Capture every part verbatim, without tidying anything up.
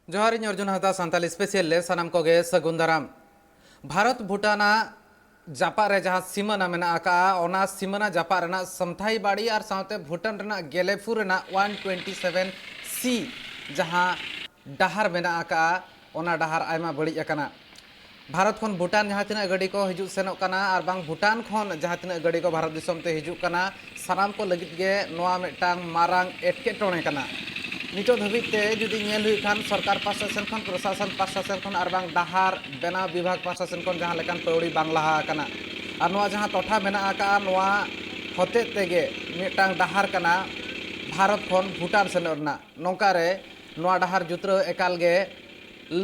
ᱡᱚᱦᱟᱨ, ᱤᱧ ᱚᱨᱡᱩᱱ ᱦᱟᱸᱥᱫᱟ ᱥᱟᱱᱛᱟᱞᱤ ᱥᱯᱮᱥᱟᱞ ᱨᱮ ᱥᱟᱱᱟᱢ ᱠᱚᱜᱮ ᱥᱟᱹᱜᱩᱱ ᱫᱟᱨᱟᱢ᱾ ᱵᱷᱟᱨᱚᱛ ᱵᱷᱩᱴᱟᱱᱟᱜ ᱡᱟᱯᱟᱜ ᱨᱮ ᱡᱟᱦᱟᱸ ᱥᱤᱢᱟᱹᱱᱟ ᱢᱮᱱᱟᱜ ᱟᱠᱟᱫᱼᱟ, ᱚᱱᱟ ᱥᱤᱢᱟᱹᱱᱟ ᱡᱟᱯᱟᱜ ᱨᱮᱱᱟᱜ ᱥᱟᱢᱛᱷᱟᱭ ᱵᱟᱲᱤ ᱟᱨ ᱥᱟᱶᱛᱮ ᱵᱷᱩᱴᱟᱱ ᱨᱮᱱᱟᱜ ᱜᱮᱞᱮᱯᱷᱩ ᱨᱮᱱᱟᱜ ᱳᱣᱟᱱ ᱴᱩᱭᱮᱱᱴᱤ ᱥᱮᱵᱷᱮᱱ ᱥᱤ ᱡᱟᱦᱟᱸ ᱰᱟᱦᱟᱨ ᱢᱮᱱᱟᱜ ᱟᱠᱟᱫᱼᱟ, ᱚᱱᱟ ᱰᱟᱦᱟᱨ ᱟᱭᱢᱟ ᱵᱟᱹᱲᱤᱡ ᱟᱠᱟᱱᱟ᱾ ᱵᱷᱟᱨᱚᱛ ᱠᱷᱚᱱ ᱵᱷᱩᱴᱟᱱ ᱡᱟᱦᱟᱸ ᱛᱤᱱᱟᱹᱜ ᱜᱟᱹᱰᱤ ᱠᱚ ᱦᱤᱡᱩᱜ ᱥᱮᱱᱚᱜ ᱠᱟᱱᱟ ᱟᱨ ᱵᱟᱝ ᱵᱷᱩᱴᱟᱱ ᱠᱷᱚᱱ ᱡᱟᱦᱟᱸ ᱛᱤᱱᱟᱹᱜ ᱜᱟᱹᱰᱤ ᱠᱚ ᱵᱷᱟᱨᱚᱛ ᱫᱤᱥᱚᱢ ᱛᱮ ᱦᱤᱡᱩᱜ ᱠᱟᱱᱟ, ᱥᱟᱱᱟᱢ ᱠᱚ ᱞᱟᱹᱜᱤᱫ ᱜᱮ ᱱᱚᱣᱟ ᱢᱤᱫᱴᱟᱝ ᱢᱟᱨᱟᱝ ᱮᱴᱠᱮᱴᱚᱬᱮ ᱠᱟᱱᱟ᱾ ᱱᱤᱛᱚᱜ ᱫᱷᱟᱹᱵᱤᱡ ᱛᱮ ᱡᱩᱫᱤ ᱧᱮᱞ ᱦᱩᱭᱩᱜ ᱠᱷᱟᱱ, ᱥᱚᱨᱠᱟᱨ ᱯᱟᱥᱴᱟ ᱥᱮᱱ ᱠᱷᱚᱱ, ᱯᱨᱚᱥᱟᱥᱚᱱ ᱯᱟᱥᱴᱟ ᱥᱮᱱ ᱠᱷᱚᱱ ᱟᱨ ᱵᱟᱝ ᱰᱟᱦᱟᱨ ᱵᱮᱱᱟᱣ ᱵᱤᱵᱷᱟᱜᱽ ᱯᱟᱥᱴᱟ ᱥᱮᱱ ᱠᱷᱚᱱ ᱡᱟᱦᱟᱸ ᱞᱮᱠᱟᱱ ᱯᱟᱹᱣᱲᱤ ᱵᱟᱝ ᱞᱟᱦᱟ ᱟᱠᱟᱱᱟ᱾ ᱟᱨ ᱱᱚᱣᱟ ᱡᱟᱦᱟᱸ ᱴᱚᱴᱷᱟ ᱢᱮᱱᱟᱜ ᱟᱠᱟᱫᱼᱟ, ᱱᱚᱣᱟ ᱦᱚᱛᱮᱡ ᱛᱮᱜᱮ ᱢᱤᱫᱴᱟᱝ ᱰᱟᱦᱟᱨ ᱠᱟᱱᱟ ᱵᱷᱟᱨᱚᱛ ᱠᱷᱚᱱ ᱵᱷᱩᱴᱟᱱ ᱥᱮᱱᱚᱜ ᱨᱮᱱᱟᱜ᱾ ᱱᱚᱝᱠᱟ ᱨᱮ ᱱᱚᱣᱟ ᱰᱟᱦᱟᱨ ᱡᱩᱛᱨᱟᱹᱣ ᱮᱠᱟᱞ ᱜᱮ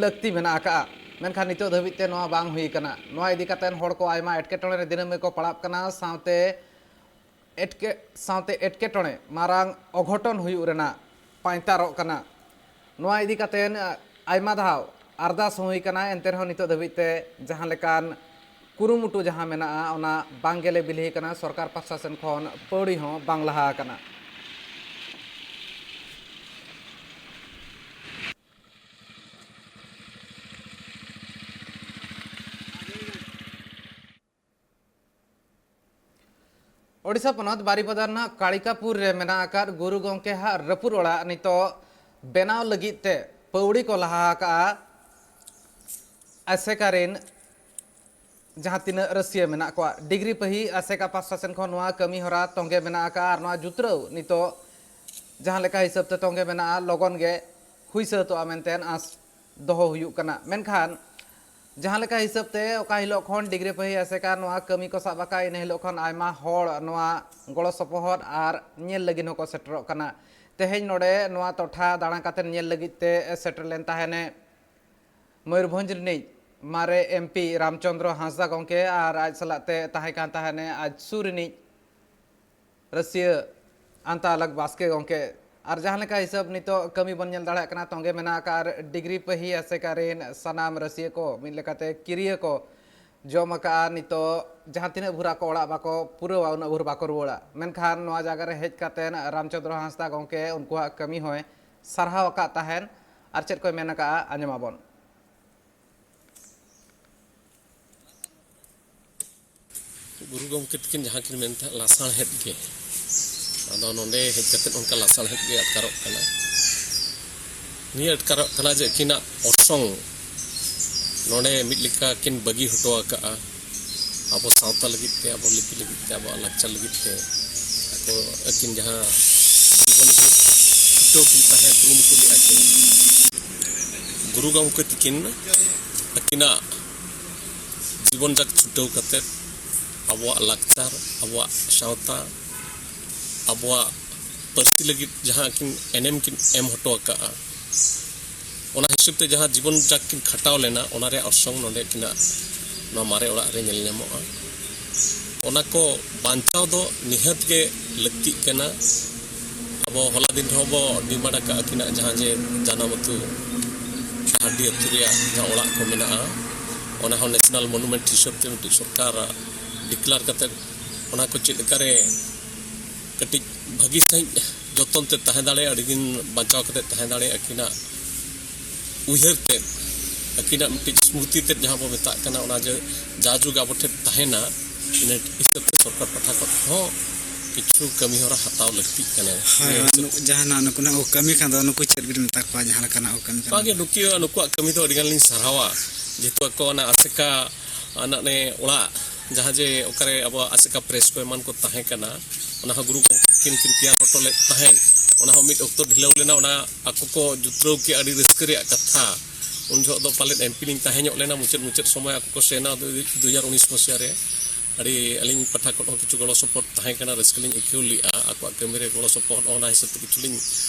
ᱞᱟᱹᱠᱛᱤ ᱢᱮᱱᱟᱜ ᱟᱠᱟᱫᱼᱟ, ᱢᱮᱱᱠᱷᱟᱱ ᱱᱤᱛᱚᱜ ᱫᱷᱟᱹᱵᱤᱡ ᱛᱮ ᱱᱚᱣᱟ ᱵᱟᱝ ᱦᱩᱭ ᱟᱠᱟᱱᱟ᱾ ᱱᱚᱣᱟ ᱤᱫᱤ ᱠᱟᱛᱮ ᱦᱚᱲ ᱠᱚ ᱟᱭᱢᱟ ᱮᱴᱠᱮᱴᱚᱬᱮ ᱨᱮ ᱫᱤᱱᱟᱹᱢ ᱜᱮᱠᱚ ᱯᱟᱲᱟᱜ ᱠᱟᱱᱟ, ᱥᱟᱶᱛᱮ ᱮᱴᱠᱮ-, ᱥᱟᱶᱛᱮ ᱮᱴᱠᱮᱴᱚᱬᱮ, ᱢᱟᱨᱟᱝ ᱚᱜᱷᱚᱴᱚᱱ ᱦᱩᱭᱩᱜ ᱨᱮᱱᱟᱜ ᱯᱟᱸᱭᱛᱟᱨᱚᱜ ᱠᱟᱱᱟ᱾ ᱱᱚᱣᱟ ᱤᱫᱤ ᱠᱟᱛᱮ ᱟᱭᱢᱟ ᱫᱷᱟᱣ ᱟᱨᱫᱟᱥ ᱦᱚᱸ ᱦᱩᱭ ᱠᱟᱱᱟ, ᱮᱱᱛᱮ ᱨᱮᱦᱚᱸ ᱱᱤᱛᱚᱜ ᱫᱷᱟᱹᱵᱤᱡ ᱛᱮ ᱡᱟᱦᱟᱸ ᱞᱮᱠᱟᱱ ᱠᱩᱨᱩᱢᱩᱴᱩ ᱡᱟᱦᱟᱸ ᱢᱮᱱᱟᱜᱼᱟ, ᱚᱱᱟ ᱵᱟᱝ ᱜᱮᱞᱮ ᱵᱤᱞᱤ ᱟᱠᱟᱱᱟ᱾ ᱥᱚᱨᱠᱟᱨ ᱯᱟᱥᱴᱟ ᱥᱮᱱ ᱠᱷᱚᱱ ᱯᱟᱹᱣᱲᱤ ᱦᱚᱸ ᱵᱟᱝ ᱞᱟᱦᱟ ᱟᱠᱟᱱᱟ᱾ ᱳᱰᱤᱥᱟ ᱯᱚᱱᱚᱛ ᱵᱟᱨᱤᱯᱟᱫᱟ ᱨᱮᱱᱟᱜ ᱠᱟᱲᱤᱠᱟᱯᱩᱨ ᱨᱮ ᱢᱮᱱᱟᱜ ᱟᱠᱟᱫ ᱜᱩᱨᱩ ᱜᱚᱢᱠᱮ ᱦᱟᱜ ᱨᱟᱹᱯᱩᱫ ᱚᱲᱟᱜ ᱱᱤᱛᱚᱜ ᱵᱮᱱᱟᱣ ᱞᱟᱹᱜᱤᱫ ᱛᱮ ᱯᱟᱹᱣᱲᱤ ᱠᱚ ᱞᱟᱦᱟ ᱟᱠᱟᱫᱼᱟ᱾ ᱟᱥᱮᱠᱟ ᱨᱮᱱ ᱡᱟᱦᱟᱸ ᱛᱤᱱᱟᱹᱜ ᱨᱟᱹᱥᱤᱭᱟᱹ ᱢᱮᱱᱟᱜ ᱠᱚᱣᱟ, ᱰᱤᱜᱽᱨᱤ ᱯᱟᱹᱦᱤ ᱟᱥᱮᱠᱟ ᱯᱟᱥᱴᱟ ᱥᱮᱱ ᱠᱷᱚᱱ ᱱᱚᱣᱟ ᱠᱟᱹᱢᱤ ᱦᱚᱨᱟ ᱛᱚᱸᱜᱮ ᱢᱮᱱᱟᱜ ᱟᱠᱟᱫᱼᱟ ᱟᱨ ᱱᱚᱣᱟ ᱡᱩᱛᱨᱟᱹᱣ ᱱᱤᱛᱚᱜ ᱡᱟᱦᱟᱸ ᱞᱮᱠᱟ ᱦᱤᱥᱟᱹᱵ ᱛᱮ ᱛᱚᱸᱜᱮ ᱢᱮᱱᱟᱜᱼᱟ, ᱞᱚᱜᱚᱱ ᱜᱮ ᱦᱩᱭ ᱥᱟᱹᱛᱚᱜᱼᱟ ᱢᱮᱱᱛᱮ ᱟᱸᱥ ᱫᱚᱦᱚ ᱦᱩᱭᱩᱜ ᱠᱟᱱᱟ᱾ ᱢᱮᱱᱠᱷᱟᱱ ᱡᱟᱦᱟᱸ ᱞᱮᱠᱟ ᱦᱤᱥᱟᱹᱵ ᱛᱮ ᱚᱠᱟ ᱦᱤᱞᱳᱜ ᱠᱷᱚᱱ ᱰᱤᱜᱽᱨᱤ ᱯᱟᱹᱦᱤ ᱟᱥᱮᱠᱟ ᱱᱚᱣᱟ ᱠᱟᱹᱢᱤ ᱠᱚ ᱥᱟᱵ ᱟᱠᱟᱫ, ᱤᱱᱟᱹ ᱦᱤᱞᱳᱜ ᱠᱷᱚᱱ ᱟᱭᱢᱟ ᱦᱚᱲ ᱱᱚᱣᱟ ᱜᱚᱲᱚ ᱥᱚᱯᱚᱦᱚᱫ ᱟᱨ ᱧᱮᱞ ᱞᱟᱹᱜᱤᱫ ᱦᱚᱸᱠᱚ ᱥᱮᱴᱮᱨᱚᱜ ᱠᱟᱱᱟ᱾ ᱛᱮᱦᱮᱧ ᱱᱚᱰᱮ ᱱᱚᱣᱟ ᱴᱚᱴᱷᱟ ᱫᱟᱬᱟ ᱠᱟᱛᱮ ᱧᱮᱞ ᱞᱟᱹᱜᱤᱫ ᱛᱮ ᱥᱮᱴᱮᱨ ᱞᱮᱱ ᱛᱟᱦᱮᱱᱮ ᱢᱚᱭᱩᱨᱵᱷᱚᱸᱡᱽ ᱨᱤᱱᱤᱡ ᱢᱟᱨᱮ ᱮᱢ ᱯᱤ ᱨᱟᱢᱪᱚᱸᱫᱽᱨᱚ ᱦᱟᱸᱥᱫᱟ ᱜᱚᱢᱠᱮ ᱟᱨ ᱟᱡ ᱥᱟᱞᱟᱜ ᱛᱮ ᱛᱟᱦᱮᱸ ᱠᱟᱱ ᱛᱟᱦᱮᱱᱮ ᱟᱡ ᱥᱩᱨ ᱨᱤᱱᱤᱡ ᱨᱟᱹᱥᱤᱭᱟᱹ ᱟᱱᱛᱟ ᱟᱞᱟᱜᱽ ᱵᱟᱥᱠᱮ ᱜᱚᱢᱠᱮ᱾ ᱟᱨ ᱡᱟᱦᱟᱸ ᱞᱮᱠᱟ ᱦᱤᱥᱟᱹᱵ ᱱᱤᱛᱚᱜ ᱠᱟᱹᱢᱤ ᱵᱚᱱ ᱧᱮᱞ ᱫᱟᱲᱮᱭᱟᱜ ᱠᱟᱱᱟ, ᱛᱚᱸᱜᱮ ᱢᱮᱱᱟᱜ ᱟᱠᱟᱫ ᱟᱨ ᱰᱤᱜᱽᱨᱤ ᱯᱟᱹᱦᱤ ᱟᱥᱮᱠᱟ ᱨᱮᱱ ᱥᱟᱱᱟᱢ ᱨᱟᱹᱥᱤᱭᱟᱹ ᱠᱚ ᱢᱤᱫ ᱞᱮᱠᱟᱛᱮ ᱠᱤᱨᱤᱭᱟᱹ ᱠᱚ ᱡᱚᱢ ᱟᱠᱟᱫᱼᱟ᱾ ᱱᱤᱛᱚᱜ ᱡᱟᱦᱟᱸ ᱛᱤᱱᱟᱹᱜ ᱵᱷᱳᱨ ᱟᱠᱚ ᱚᱲᱟᱜ ᱵᱟᱠᱚ ᱯᱩᱨᱟᱹᱣᱟ, ᱩᱱᱟᱹᱜ ᱵᱷᱳᱨ ᱵᱟᱠᱚ ᱨᱩᱣᱟᱹᱲᱟ᱾ ᱢᱮᱱᱠᱷᱟᱱ ᱱᱚᱣᱟ ᱡᱟᱭᱜᱟ ᱨᱮ ᱦᱮᱡ ᱠᱟᱛᱮ ᱨᱟᱢᱪᱚᱸᱫᱽᱨᱚ ᱦᱟᱸᱥᱫᱟ ᱜᱚᱢᱠᱮ ᱩᱱᱠᱩᱣᱟᱜ ᱠᱟᱹᱢᱤ ᱦᱚᱸᱭ ᱥᱟᱨᱦᱟᱣ ᱟᱠᱟᱫ ᱛᱟᱦᱮᱱ᱾ ᱟᱨ ᱪᱮᱫ ᱠᱚᱭ ᱢᱮᱱ ᱟᱠᱟᱫᱼᱟ, ᱟᱸᱡᱚᱢᱟᱵᱚᱱ᱾ ᱜᱩᱨᱩ ᱜᱚᱢᱠᱮ ᱛᱟᱹᱠᱤᱱ ᱡᱟᱦᱟᱸ ᱠᱤᱱ ᱢᱮᱱ ᱛᱟᱦᱮᱸᱫ, ᱞᱟᱥᱟᱬᱦᱮᱫ ᱜᱮ, ᱟᱫᱚ ᱱᱚᱰᱮ ᱦᱮᱡ ᱠᱟᱛᱮᱫ ᱚᱱᱠᱟ ᱞᱟᱥᱟᱬᱦᱮᱫ ᱜᱮ ᱟᱴᱠᱟᱨᱚᱜ ᱠᱟᱱᱟ᱾ ᱱᱤᱭᱟᱹ ᱟᱴᱠᱟᱨᱚᱜ ᱠᱟᱱᱟ ᱡᱮ ᱟᱹᱠᱤᱱᱟᱜ ᱚᱨᱥᱚᱝ ᱱᱚᱰᱮ ᱢᱤᱫ ᱞᱮᱠᱟ ᱠᱤᱱ ᱵᱟᱹᱜᱤ ᱦᱚᱴᱚ ᱟᱠᱟᱫᱼᱟ ᱟᱵᱚ ᱥᱟᱶᱛᱟ ᱞᱟᱹᱜᱤᱫ ᱛᱮ, ᱟᱵᱚ ᱞᱤᱯᱤ ᱞᱟᱹᱜᱤᱫ ᱛᱮ, ᱟᱵᱚᱣᱟᱜ ᱞᱟᱠᱪᱟᱨ ᱞᱟᱹᱜᱤᱫ ᱛᱮ᱾ ᱟᱠᱚ ᱟᱹᱠᱤᱱ ᱡᱟᱦᱟᱸ ᱡᱤᱵᱚᱱ ᱨᱮ ᱪᱷᱩᱴᱟᱹᱣ ᱠᱤᱱ ᱛᱟᱦᱮᱸ, ᱠᱩᱨᱩᱢᱩᱴᱩ ᱞᱮᱫᱼᱟ ᱠᱤᱱ, ᱜᱩᱨᱩ ᱜᱚᱢᱠᱮ ᱛᱟᱹᱠᱤᱱ ᱟᱹᱠᱤᱱᱟᱜ ᱡᱤᱵᱚᱱ ᱡᱟᱠ ᱪᱷᱩᱴᱟᱹᱣ ᱠᱟᱛᱮᱫ ᱟᱵᱚᱣᱟᱜ ᱞᱟᱠᱪᱟᱨ, ᱟᱵᱚᱣᱟᱜ ᱥᱟᱶᱛᱟ, ᱟᱵᱚᱣᱟᱜ ᱯᱟᱹᱨᱥᱤ ᱞᱟᱹᱜᱤᱫ ᱡᱟᱦᱟᱸ ᱠᱤᱱ ᱮᱱᱮᱢ ᱠᱤᱱ ᱮᱢ ᱦᱚᱴᱚ ᱟᱠᱟᱫᱼᱟ, ᱚᱱᱟ ᱦᱤᱥᱟᱹᱵ ᱛᱮ ᱡᱟᱦᱟᱸ ᱡᱤᱵᱚᱱ ᱡᱟᱠ ᱠᱤᱱ ᱠᱷᱟᱴᱟᱣ ᱞᱮᱱᱟ, ᱚᱱᱟ ᱨᱮᱭᱟᱜ ᱚᱨᱥᱚᱝ ᱱᱚᱰᱮ ᱟᱹᱠᱤᱱᱟᱜ ᱱᱚᱣᱟ ᱢᱟᱨᱮ ᱚᱲᱟᱜ ᱨᱮ ᱧᱮᱞ ᱧᱟᱢᱚᱜᱼᱟ᱾ ᱚᱱᱟ ᱠᱚ ᱵᱟᱧᱪᱟᱣ ᱫᱚ ᱱᱤᱦᱟᱹᱛ ᱜᱮ ᱞᱟᱹᱠᱛᱤᱜ ᱠᱟᱱᱟ᱾ ᱟᱵᱚ ᱦᱚᱞᱟ ᱫᱤᱱ ᱨᱮᱦᱚᱸ ᱵᱚ ᱰᱤᱢᱟᱱᱰ ᱟᱠᱟᱫ ᱟᱹᱠᱤᱱᱟᱜ ᱡᱟᱦᱟᱸ ᱡᱮ ᱡᱟᱱᱟᱢ ᱟᱹᱛᱩ ᱰᱟᱦᱟᱨᱰᱤ ᱟᱹᱛᱩ ᱨᱮᱭᱟᱜ ᱡᱟᱦᱟᱸ ᱚᱲᱟᱜ ᱠᱚ ᱢᱮᱱᱟᱜᱼᱟ, ᱚᱱᱟ ᱦᱚᱸ ᱱᱮᱥᱱᱟᱞ ᱢᱚᱱᱩᱢᱮᱱᱴ ᱦᱤᱥᱟᱹᱵ ᱛᱮ ᱢᱤᱫᱴᱤᱡ ᱥᱚᱨᱠᱟᱨ ᱰᱤᱠᱞᱟᱨ ᱠᱟᱛᱮᱫ ᱚᱱᱟ ᱠᱚ ᱪᱮᱫ ᱞᱮᱠᱟᱨᱮ ᱠᱟᱹᱴᱤᱡ ᱵᱷᱟᱹᱜᱤ ᱥᱟᱺᱦᱤᱡ ᱡᱚᱛᱚᱱ ᱛᱮ ᱛᱟᱦᱮᱸ ᱫᱟᱲᱮᱭᱟᱜᱼᱟ, ᱟᱹᱰᱤ ᱫᱤᱱ ᱵᱟᱧᱪᱟᱣ ᱠᱟᱛᱮ ᱛᱟᱦᱮᱸ ᱫᱟᱲᱮᱭᱟᱜᱼᱟ, ᱟᱹᱠᱤᱱᱟᱜ ᱩᱭᱦᱟᱹᱨ ᱛᱮ, ᱟᱹᱠᱤᱱᱟᱜ ᱢᱤᱫᱴᱤᱡ ᱥᱢᱨᱩᱛᱤ ᱛᱮ ᱡᱟᱦᱟᱸ ᱵᱚ ᱢᱮᱛᱟᱜ ᱠᱟᱱᱟ, ᱚᱱᱟ ᱡᱮ ᱡᱟᱭᱡᱩᱜᱽ ᱟᱵᱚ ᱴᱷᱮᱱ ᱛᱟᱦᱮᱱᱟ, ᱤᱱᱟᱹ ᱦᱤᱥᱟᱹᱵ ᱛᱮ ᱥᱚᱨᱠᱟᱨ ᱯᱟᱦᱴᱟ ᱠᱷᱚᱱ ᱦᱚᱸ ᱠᱤᱪᱷᱩ ᱠᱟᱹᱢᱤ ᱦᱚᱨᱟ ᱦᱟᱛᱟᱣ ᱞᱟᱹᱠᱛᱤᱜ ᱠᱟᱱᱟ᱾ ᱦᱳᱭ, ᱱᱤᱭᱟᱹ ᱦᱤᱥᱟᱹᱵ ᱱᱩ-, ᱡᱟᱦᱟᱱᱟᱜ ᱱᱩᱠᱩ ᱱᱟᱜ ᱠᱚ ᱠᱟᱹᱢᱤ ᱠᱷᱟᱱ ᱫᱚ ᱱᱩᱠᱩ ᱪᱮᱫ ᱵᱤᱱ ᱢᱮᱛᱟ ᱠᱚᱣᱟ, ᱡᱟᱦᱟᱸ ᱞᱮᱠᱟᱱᱟᱜ ᱠᱚ ᱠᱟᱹᱢᱤ ᱠᱟᱱᱟ? ᱵᱟᱝᱜᱮ, ᱱᱩᱠᱤᱭᱟᱹ, ᱱᱩᱠᱩᱣᱟᱜ ᱠᱟᱹᱢᱤ ᱫᱚ ᱟᱹᱰᱤ ᱜᱟᱱ ᱞᱤᱧ ᱥᱟᱨᱦᱟᱣᱟ, ᱡᱮᱦᱮᱛᱩ ᱟᱠᱚ ᱚᱱᱟ ᱟᱥᱮᱠᱟ ᱟᱱᱟᱜ ᱱᱮ ᱚᱲᱟᱜ, ᱡᱟᱦᱟᱸ ᱡᱮ ᱚᱠᱟᱨᱮ ᱟᱵᱚᱣᱟᱜ ᱟᱥᱮᱠᱟ ᱯᱨᱮᱥ ᱠᱚ ᱮᱢᱟᱱ ᱠᱚ ᱛᱟᱦᱮᱸ ᱠᱟᱱᱟ, ᱚᱱᱟ ᱦᱚᱸ ᱜᱩᱨᱩ ᱜᱚᱢᱠᱮ ᱛᱟᱹᱠᱤᱱ ᱠᱤᱱ ᱛᱮᱭᱟᱨ ᱦᱚᱴᱚ ᱞᱮᱫ ᱛᱟᱦᱮᱸᱫ᱾ ᱚᱱᱟ ᱦᱚᱸ ᱢᱤᱫ ᱚᱠᱛᱚ ᱰᱷᱤᱞᱟᱹᱣ ᱞᱮᱱᱟ, ᱚᱱᱟ ᱟᱠᱚ ᱠᱚ ᱡᱩᱛᱨᱟᱹᱣ ᱠᱮᱫᱼᱟ, ᱟᱹᱰᱤ ᱨᱟᱹᱥᱠᱟᱹ ᱨᱮᱭᱟᱜ ᱠᱟᱛᱷᱟ᱾ ᱩᱱ ᱡᱚᱦᱚᱜ ᱫᱚ ᱯᱟᱞᱮᱫ ᱮᱢᱯᱤ ᱞᱤᱧ ᱛᱟᱦᱮᱸ ᱧᱚᱜ ᱞᱮᱱᱟ, ᱢᱩᱪᱟᱹᱫ ᱢᱩᱪᱟᱹᱫ ᱥᱚᱢᱚᱭ ᱟᱠᱚ ᱠᱚ ᱥᱮᱱᱟ, ᱫᱩ ᱦᱟᱡᱟᱨ ᱩᱱᱤᱥ ᱢᱟᱥᱤᱦᱟ ᱨᱮ᱾ ᱟᱹᱰᱤ ᱟᱹᱞᱤᱧ ᱯᱟᱦᱴᱟ ᱠᱷᱚᱱ ᱦᱚᱸ ᱠᱤᱪᱷᱩ ᱜᱚᱲᱚ ᱥᱚᱯᱚᱦᱚᱫ ᱛᱟᱦᱮᱸ ᱠᱟᱱᱟ, ᱨᱟᱹᱥᱠᱟᱹ ᱞᱤᱧ ᱟᱹᱭᱠᱟᱹᱣ ᱞᱮᱫᱼᱟ ᱟᱠᱚᱣᱟᱜ ᱠᱟᱹᱢᱤ ᱨᱮ ᱜᱚᱲᱚ ᱥᱚᱯᱚᱦᱚᱫ, ᱚᱱᱟ ᱦᱤᱥᱟᱹᱵ ᱛᱮ ᱠᱤᱪᱷᱩ ᱞᱤᱧ,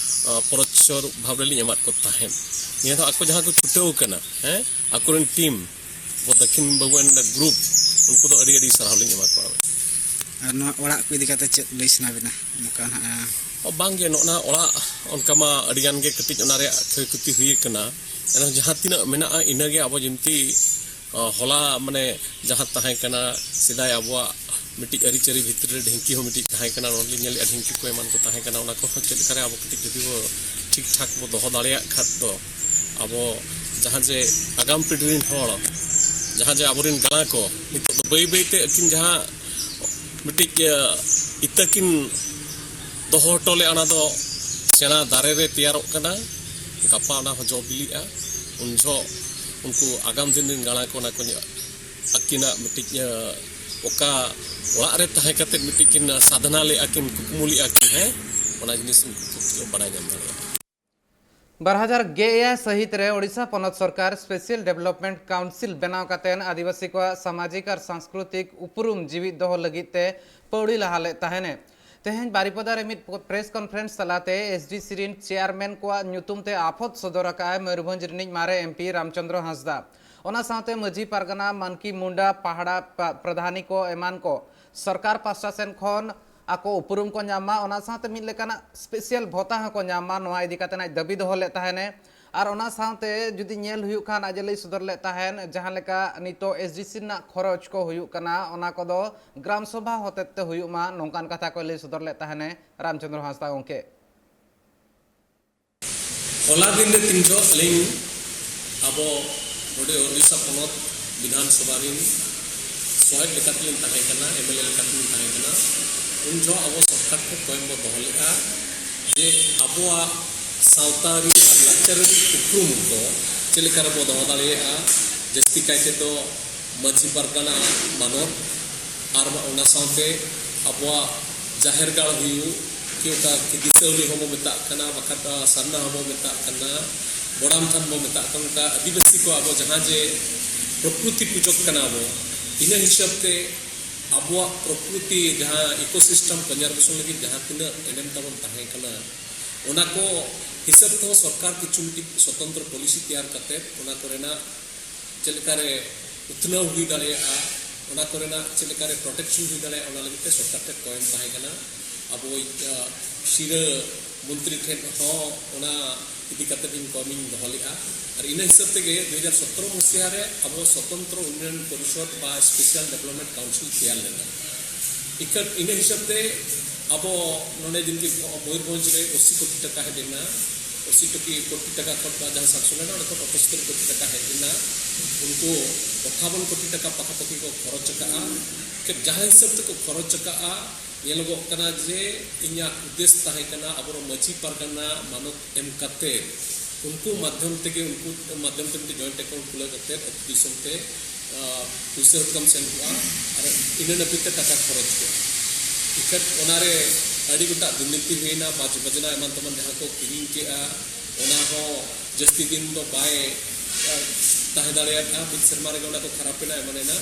ᱟᱸ, ᱯᱚᱨᱚᱪᱪᱷᱚ ᱨᱩᱯ ᱵᱷᱟᱵᱽ ᱨᱮᱞᱤᱧ ᱮᱢᱟᱫ ᱠᱚ ᱛᱟᱦᱮᱸᱫ᱾ ᱱᱤᱭᱟᱹ ᱫᱚ ᱟᱠᱚ ᱡᱟᱦᱟᱸ ᱠᱚ ᱪᱷᱩᱴᱟᱹᱣ ᱠᱟᱱᱟ, ᱦᱮᱸ, ᱟᱠᱚᱨᱮᱱ ᱴᱤᱢ, ᱟᱵᱚ ᱫᱟᱹᱠᱷᱤᱱ ᱵᱟᱹᱵᱩ and the group, ᱩᱱᱠᱩ ᱫᱚ ᱟᱹᱰᱤ ᱟᱹᱰᱤ ᱥᱟᱨᱦᱟᱣ ᱞᱤᱧ ᱮᱢᱟ ᱠᱚᱣᱟ᱾ ᱟᱨ ᱱᱚᱣᱟ ᱚᱲᱟᱜ ᱠᱚ ᱤᱫᱤ ᱠᱟᱛᱮ ᱪᱮᱫ ᱞᱟᱹᱭ ᱥᱟᱱᱟ ᱵᱤᱱᱟ? ᱱᱚᱝᱠᱟ ᱱᱟᱦᱟᱜ, ᱚ, ᱵᱟᱝᱜᱮ, ᱱᱚᱜᱼᱚ ᱱᱟ ᱚᱲᱟᱜ ᱚᱱᱠᱟ ᱢᱟ ᱟᱹᱰᱤ ᱜᱟᱱ ᱜᱮ ᱠᱟᱹᱴᱤᱡ ᱚᱱᱟ ᱨᱮᱭᱟᱜ ᱠᱷᱚᱭ ᱠᱷᱚᱛᱤ ᱦᱩᱭ ᱟᱠᱟᱱᱟ᱾ ᱮᱱᱦᱚᱸ ᱡᱟᱦᱟᱸ ᱛᱤᱱᱟᱹᱜ ᱢᱮᱱᱟᱜᱼᱟ, ᱤᱱᱟᱹᱜᱮ ᱟᱵᱚ ᱡᱤᱱᱛᱤ, ᱚ, ᱦᱚᱞᱟ, ᱢᱟᱱᱮ, ᱡᱟᱦᱟᱸ ᱛᱟᱦᱮᱸ ᱠᱟᱱᱟ ᱥᱮᱫᱟᱭ ᱟᱵᱚᱣᱟᱜ ᱢᱤᱫᱴᱤᱡ ᱟᱹᱨᱤᱪᱟᱹᱞᱤ ᱵᱷᱤᱛᱨᱤ ᱨᱮ ᱰᱷᱤᱝᱠᱤ ᱦᱚᱸ ᱢᱤᱫᱴᱤᱡ ᱛᱟᱦᱮᱸ ᱠᱟᱱᱟ, ᱱᱚᱰᱮ ᱞᱤᱧ ᱧᱮᱞᱮᱫᱼᱟ ᱰᱷᱤᱝᱠᱤ ᱠᱚ ᱮᱢᱟᱱ ᱠᱚ ᱛᱟᱦᱮᱸ ᱠᱟᱱᱟ, ᱚᱱᱟ ᱠᱚᱦᱚᱸ ᱪᱮᱫ ᱞᱮᱠᱟᱨᱮ ᱟᱵᱚ ᱠᱟᱹᱴᱤᱡ ᱡᱩᱫᱤ ᱵᱚ ᱴᱷᱤᱠ ᱴᱷᱟᱠ ᱵᱚ ᱫᱚᱦᱚ ᱫᱟᱲᱮᱭᱟᱜ ᱠᱷᱟᱱ ᱫᱚ, ᱟᱵᱚ ᱡᱟᱦᱟᱸ ᱡᱮ ᱟᱜᱟᱢ ᱯᱤᱲᱦᱤ ᱨᱮᱱ ᱦᱚᱲ, ᱡᱟᱦᱟᱸ ᱡᱮ ᱟᱵᱚᱨᱮᱱ ᱜᱟᱬᱟ ᱠᱚ ᱱᱤᱛᱚᱜ ᱫᱚ ᱵᱟᱹᱭ ᱵᱟᱹᱭ ᱛᱮ ᱟᱹᱠᱤᱱ ᱡᱟᱦᱟᱸ ᱢᱤᱫᱴᱤᱡ ᱤᱛᱟᱹ ᱠᱤᱱ ᱫᱚᱦᱚ ᱦᱚᱴᱚ ᱞᱮᱫᱼᱟ, ᱚᱱᱟ ᱫᱚ ᱥᱮᱬᱟ ᱫᱟᱨᱮ ᱨᱮ ᱛᱮᱭᱟᱨᱚᱜ ᱠᱟᱱᱟ, ᱜᱟᱯᱟ ᱚᱱᱟ ᱦᱚᱸ ᱡᱚ ᱵᱤᱞᱤᱜᱼᱟ᱾ ᱩᱱ ᱡᱚᱦᱚᱜ ᱩᱱᱠᱩ ᱟᱜᱟᱢ ᱫᱤᱱ ᱨᱮᱱ ᱜᱟᱬᱟ ᱠᱚ ᱚᱱᱟ ᱠᱚ ᱧᱮᱞ, ᱟᱹᱠᱤᱱᱟᱜ ᱢᱤᱫᱴᱤᱡ ᱚᱠᱟ ᱚᱲᱟᱜ ᱨᱮ ᱛᱟᱦᱮᱸ ᱠᱟᱛᱮ ᱢᱤᱫᱴᱤᱡ ᱠᱤᱱ ᱥᱟᱫᱷᱱᱟ ᱞᱮᱫᱼᱟ, ᱠᱤᱱ ᱠᱩᱠᱢᱩ ᱞᱮᱫᱼᱟ ᱠᱤᱱ, ᱦᱮᱸ, ᱚᱱᱟ ᱡᱤᱱᱤᱥ ᱩᱱᱠᱩ ᱠᱚ ᱵᱟᱲᱟᱭ ᱧᱟᱢ ᱫᱟᱲᱮᱭᱟᱜᱼᱟ᱾ ᱵᱟᱨ ᱦᱟᱡᱟᱨ ᱜᱮᱞ ᱮᱭᱟᱭ ᱥᱟᱹᱦᱤᱛ ᱨᱮ ᱳᱰᱤᱥᱟ ᱯᱚᱱᱚᱛ ᱥᱚᱨᱠᱟᱨ ᱥᱯᱮᱥᱤᱭᱟᱞ ᱰᱮᱵᱷᱞᱚᱯᱢᱮᱱᱴ ᱠᱟᱣᱩᱱᱥᱤᱞ ᱵᱮᱱᱟᱣ ᱠᱟᱛᱮ ᱟᱹᱫᱤᱵᱟᱹᱥᱤ ᱠᱚᱣᱟᱜ ᱥᱟᱢᱟᱡᱤᱠ ᱟᱨ ᱥᱟᱝᱥᱠᱨᱤᱛᱤᱠ ᱩᱯᱨᱩᱢ ᱡᱤᱣᱤᱫ ᱫᱚᱦᱚ ᱞᱟᱹᱜᱤᱫ ᱛᱮ ᱯᱟᱹᱣᱲᱤ ᱞᱟᱦᱟ ᱞᱮᱫ ᱛᱟᱦᱮᱱᱮ᱾ ᱛᱮᱦᱮᱧ ᱵᱟᱨᱤᱯᱚᱫᱟ ᱨᱮ ᱢᱤᱫ ᱯᱨᱮᱥ ᱠᱚᱱᱯᱷᱟᱨᱮᱱᱥ ᱛᱟᱞᱟᱛᱮ ᱮᱥᱰᱤᱥᱤ ᱨᱤᱱ ᱪᱮᱭᱟᱨᱢᱮᱱ ᱠᱚᱣᱟᱜ ᱧᱩᱛᱩᱢ ᱛᱮ ᱟᱯᱷᱚᱫ ᱥᱚᱫᱚᱨ ᱟᱠᱟᱫᱼᱟᱭ ᱢᱚᱭᱩᱨᱵᱷᱚᱸᱡᱽ ᱨᱤᱱᱤᱡ ᱢᱟᱨᱮ ᱮᱢᱯᱤ ᱨᱟᱢᱪᱚᱸᱫᱽᱨᱚ ᱦᱟᱸᱥᱫᱟ᱾ ᱚᱱᱟ ᱥᱟᱶᱛᱮ ᱢᱟᱹᱡᱷᱤ ᱯᱟᱨᱜᱟᱱᱟ, ᱢᱟᱱᱠᱤ ᱢᱩᱱᱰᱟ, ᱯᱟᱦᱟᱲᱟ ᱯᱟ- ᱯᱨᱚᱫᱷᱟᱱᱤ ᱠᱚ ᱮᱢᱟᱱ ᱠᱚ ᱥᱚᱨᱠᱟᱨ ᱯᱟᱥᱴᱟ ᱥᱮᱱ ᱠᱷᱚᱱ ᱟᱠᱚ ᱩᱯᱨᱩᱢ ᱠᱚ ᱧᱟᱢ ᱢᱟ, ᱚᱱᱟ ᱥᱟᱶᱛᱮ ᱢᱤᱫ ᱞᱮᱠᱟᱱᱟᱜ ᱥᱯᱮᱥᱤᱭᱟᱞ ᱵᱷᱚᱛᱟ ᱦᱚᱸᱠᱚ ᱧᱟᱢ ᱢᱟ᱾ ᱱᱚᱣᱟ ᱤᱫᱤ ᱠᱟᱛᱮ ᱟᱡ ᱫᱟᱹᱵᱤ ᱫᱚᱦᱚ ᱞᱮᱫ ᱛᱟᱦᱮᱱᱮ᱾ ᱟᱨ ᱚᱱᱟ ᱥᱟᱶᱛᱮ ᱡᱩᱫᱤ ᱧᱮᱞ ᱦᱩᱭᱩᱜ ᱠᱷᱟᱱ, ᱟᱡ ᱮ ᱞᱟᱹᱭ ᱥᱚᱫᱚᱨ ᱞᱮᱫ ᱛᱟᱦᱮᱱ, ᱡᱟᱦᱟᱸ ᱞᱮᱠᱟ ᱱᱤᱛᱚᱜ ᱮᱥᱰᱤᱥᱤ ᱨᱮᱱᱟᱜ ᱠᱷᱚᱨᱚᱪ ᱠᱚ ᱦᱩᱭᱩᱜ ᱠᱟᱱᱟ, ᱚᱱᱟ ᱠᱚᱫᱚ ᱜᱨᱟᱢ ᱥᱚᱵᱷᱟ ᱦᱚᱛᱮᱛᱮ ᱦᱩᱭᱩᱜ ᱢᱟ, ᱱᱚᱝᱠᱟᱱ ᱠᱟᱛᱷᱟ ᱠᱚᱭ ᱞᱟᱹᱭ ᱥᱚᱫᱚᱨ ᱞᱮᱫ ᱛᱟᱦᱮᱱᱮ ᱨᱟᱢᱪᱚᱸᱫᱽᱨᱚ ᱦᱟᱸᱥᱫᱟ ᱜᱚᱢᱠᱮ᱾ ᱦᱚᱞᱟ ᱫᱤᱱ ᱨᱮ ᱛᱤᱱ ᱡᱚᱦᱚᱜ ᱟᱹᱞᱤᱧ ᱟᱵᱚ ᱱᱚᱰᱮ ᱳᱰᱤᱥᱟ ᱯᱚᱱᱚᱛ ᱵᱤᱫᱷᱟᱱ ᱥᱚᱵᱷᱟ ᱨᱤᱱ ᱥᱚᱦᱮᱫ ᱞᱮᱠᱟᱛᱮᱞᱤᱧ ᱛᱟᱦᱮᱸ ᱠᱟᱱᱟ, ᱮᱢᱮᱞᱮ ᱞᱮᱠᱟᱛᱮᱞᱤᱧ ᱛᱟᱦᱮᱸ ᱠᱟᱱᱟ, ᱩᱱ ᱡᱚᱦᱚᱜ ᱟᱵᱚ ᱥᱚᱨᱠᱟᱨ ᱴᱷᱮᱱ ᱠᱚᱭᱮᱱ ᱵᱚ ᱫᱚᱦᱚ ᱞᱮᱫᱼᱟ ᱡᱮ ᱟᱵᱚᱣᱟᱜ ᱥᱟᱶᱛᱟ ᱟᱹᱨᱤ ᱟᱨ ᱞᱟᱠᱪᱟᱨ ᱟᱹᱨᱤ ᱩᱯᱨᱩᱢ ᱠᱚ ᱪᱮᱫ ᱞᱮᱠᱟ ᱨᱮᱵᱚ ᱫᱚᱦᱚ ᱫᱟᱲᱮᱭᱟᱜᱼᱟ, ᱡᱟᱹᱥᱛᱤ ᱠᱟᱭ ᱛᱮᱫᱚ ᱢᱟᱹᱡᱷᱤ ᱯᱟᱨᱜᱟᱱᱟ ᱢᱟᱱᱚᱛ ᱟᱨ ᱚᱱᱟ ᱥᱟᱶᱛᱮ ᱟᱵᱚᱣᱟᱜ ᱡᱟᱦᱮᱨ ᱜᱟᱲ ᱦᱩᱭᱩᱜ, ᱠᱤ ᱚᱠᱟ ᱠᱤ ᱫᱤᱥᱟᱹᱣᱞᱤ ᱦᱚᱸᱵᱚ ᱢᱮᱛᱟᱜ ᱠᱟᱱᱟ, ᱵᱟᱠᱷᱟᱱ ᱫᱚ ᱥᱟᱨᱱᱟ ᱦᱚᱸᱵᱚ ᱢᱮᱛᱟᱜ ᱠᱟᱱᱟ, ᱵᱚᱲᱟᱢ ᱛᱷᱟᱱ ᱵᱚ ᱢᱮᱛᱟᱜ ᱠᱟᱱᱟ, ᱚᱱᱠᱟ ᱟᱹᱫᱤᱵᱟᱹᱥᱤ ᱠᱚ ᱟᱵᱚ ᱡᱟᱦᱟᱸ ᱡᱮ ᱯᱨᱚᱠᱨᱤᱛᱤ ᱯᱩᱡᱚᱠ ᱠᱟᱱᱟ ᱵᱚ, ᱤᱱᱟᱹ ᱦᱤᱥᱟᱹᱵ ᱛᱮ ᱟᱵᱚᱣᱟᱜ ᱯᱨᱚᱠᱨᱤᱛᱤ ᱡᱟᱦᱟᱸ ᱤᱠᱳᱥᱤᱥᱴᱮᱢ ᱠᱚᱱᱡᱟᱨᱵᱷᱮᱥᱚᱱ ᱞᱟᱹᱜᱤᱫ ᱡᱟᱦᱟᱸ ᱛᱤᱱᱟᱹᱜ ᱮᱱᱮᱢ ᱛᱟᱵᱚᱱ ᱛᱟᱦᱮᱸ ᱠᱟᱱᱟ, ᱚᱱᱟ ᱠᱚ ᱦᱤᱥᱟᱹᱵ ᱛᱮᱦᱚᱸ ᱥᱚᱨᱠᱟᱨ ᱠᱤᱪᱷᱩ ᱢᱤᱫᱴᱤᱡ ᱥᱚᱛᱚᱱᱛᱨᱚ ᱯᱚᱞᱤᱥᱤ ᱛᱮᱭᱟᱨ ᱠᱟᱛᱮ ᱚᱱᱟ ᱠᱚᱨᱮᱱᱟᱜ ᱪᱮᱫ ᱞᱮᱠᱟᱨᱮ ᱩᱛᱱᱟᱹᱣ ᱦᱩᱭ ᱫᱟᱲᱮᱭᱟᱜᱼᱟ, ᱚᱱᱟ ᱠᱚᱨᱮᱱᱟᱜ ᱪᱮᱫ ᱞᱮᱠᱟᱨᱮ ᱯᱨᱚᱴᱮᱠᱥᱚᱱ ᱦᱩᱭ ᱫᱟᱲᱮᱭᱟᱜᱼᱟ, ᱚᱱᱟ ᱞᱟᱹᱜᱤᱫ ᱛᱮ ᱥᱚᱨᱠᱟᱨ ᱴᱷᱮᱱ ᱠᱚᱭᱮᱱ ᱛᱟᱦᱮᱸ ᱠᱟᱱᱟ᱾ ᱟᱵᱚᱭᱤᱡ ᱥᱤᱨᱟᱹ ᱢᱚᱱᱛᱨᱤ ᱴᱷᱮᱱ ᱦᱚᱸ ᱚᱱᱟ ᱤᱫᱤ ᱠᱟᱛᱮ ᱤᱧ ᱠᱚᱭᱮᱱ ᱤᱧ ᱫᱚᱦᱚ ᱞᱮᱫᱼᱟ᱾ ᱟᱨ ᱤᱱᱟᱹ ᱦᱤᱥᱟᱹᱵ ᱛᱮᱜᱮ ᱫᱩ ᱦᱟᱡᱟᱨ ᱥᱚᱛᱨᱚ ᱢᱩᱥᱤᱭᱟ ᱨᱮ ᱟᱵᱚ ᱥᱚᱛᱚᱱᱛᱨᱚ ᱩᱱᱱᱚᱭᱚᱱ ᱯᱚᱨᱤᱥᱚᱫ ᱵᱟ ᱥᱯᱮᱥᱟᱞ ᱰᱮᱵᱷᱞᱚᱯᱢᱮᱱᱴ ᱠᱟᱣᱩᱱᱥᱤᱞ ᱛᱮᱭᱟᱨ ᱞᱮᱱᱟ᱾ ᱤᱠᱷᱟᱹ ᱤᱱᱟᱹ ᱦᱤᱥᱟᱹᱵ ᱛᱮ ᱟᱵᱚ ᱱᱚᱰᱮ ᱡᱮᱢᱛᱤ ᱢᱚᱭᱩᱨᱵᱷᱚᱸᱡᱽ ᱨᱮ ᱟᱥᱤ ᱠᱳᱴᱤ ᱴᱟᱠᱟ ᱦᱮᱡ ᱮᱱᱟ, ᱚᱥᱤ ᱴᱟᱠᱟ ᱠᱳᱴᱤ ᱴᱟᱠᱟ ᱠᱷᱚᱱ ᱡᱟᱦᱟᱸ sanction ᱞᱮᱱᱟ, ᱚᱸᱰᱮ ᱠᱷᱚᱱ ᱚᱴᱷᱟᱛᱛᱳᱨ ᱠᱳᱴᱤ ᱴᱟᱠᱟ ᱦᱮᱡ ᱮᱱᱟ᱾ ᱩᱱᱠᱩ ᱟᱴᱷᱟᱵᱚᱱ ᱠᱳᱴᱤ ᱴᱟᱠᱟ ᱯᱟᱠᱟᱯᱟᱠᱤ ᱠᱚ ᱠᱷᱚᱨᱚᱪ ᱟᱠᱟᱫᱼᱟ᱾ ᱴᱷᱤᱠ ᱡᱟᱦᱟᱸ ᱦᱤᱥᱟᱹᱵ ᱛᱮᱠᱚ ᱠᱷᱚᱨᱚᱪ ᱟᱠᱟᱫᱼᱟ, ᱧᱮᱞᱚᱜᱚᱜ ᱠᱟᱱᱟ ᱡᱮ ᱤᱧᱟᱹᱜ ᱩᱫᱽᱫᱮᱥ ᱛᱟᱦᱮᱸ ᱠᱟᱱᱟ ᱟᱵᱚᱨᱮᱱ ᱢᱟᱹᱡᱷᱤ ᱯᱟᱨᱜᱟᱱᱟ ᱢᱟᱱᱚᱛ ᱮᱢ ᱠᱟᱛᱮ, ᱩᱱᱠᱩ ᱢᱟᱫᱽᱫᱷᱚᱢ ᱛᱮᱜᱮ, ᱩᱱᱠᱩ ᱢᱟᱫᱽᱫᱷᱚᱢ ᱛᱮ ᱢᱤᱫᱴᱮᱱ joint account ᱠᱷᱩᱞᱟᱹᱣ ᱠᱟᱛᱮ ᱟᱹᱛᱩ ᱫᱤᱥᱚᱢ ᱛᱮ, ᱟᱸ, ᱯᱩᱭᱥᱟᱹ ᱦᱚᱸ ᱠᱚᱢ ᱥᱮᱱ ᱠᱚᱜᱼᱟ ᱟᱨ ᱤᱱᱟᱹ ᱱᱟᱹᱯᱤᱛ ᱛᱮ ᱴᱟᱠᱟ ᱠᱷᱚᱨᱚᱪ ᱠᱚᱜᱼᱟ᱾ ᱤᱠᱷᱟᱹᱱ ᱚᱱᱟᱨᱮ ᱟᱹᱰᱤ ᱜᱚᱴᱟᱝ ᱫᱩᱨᱱᱤᱛᱤ ᱦᱩᱭᱱᱟ, ᱵᱟᱡᱽ ᱵᱟᱡᱽᱱᱟ ᱮᱢᱟᱱ ᱛᱮᱢᱟᱱ ᱡᱟᱦᱟᱸ ᱠᱚ ᱠᱤᱨᱤᱧ ᱠᱮᱜᱼᱟ, ᱚᱱᱟ ᱦᱚᱸ ᱡᱟᱹᱥᱛᱤ ᱫᱤᱱ ᱫᱚ ᱵᱟᱭ, ᱟᱸ, ᱛᱟᱦᱮᱸ ᱫᱟᱲᱮᱭᱟᱫᱼᱟ, ᱢᱤᱫ ᱥᱮᱨᱢᱟ ᱨᱮᱜᱮ ᱚᱱᱟ ᱫᱚ ᱠᱷᱟᱨᱟᱯ ᱮᱱᱟ, ᱮᱢᱟᱱ ᱮᱱᱟ᱾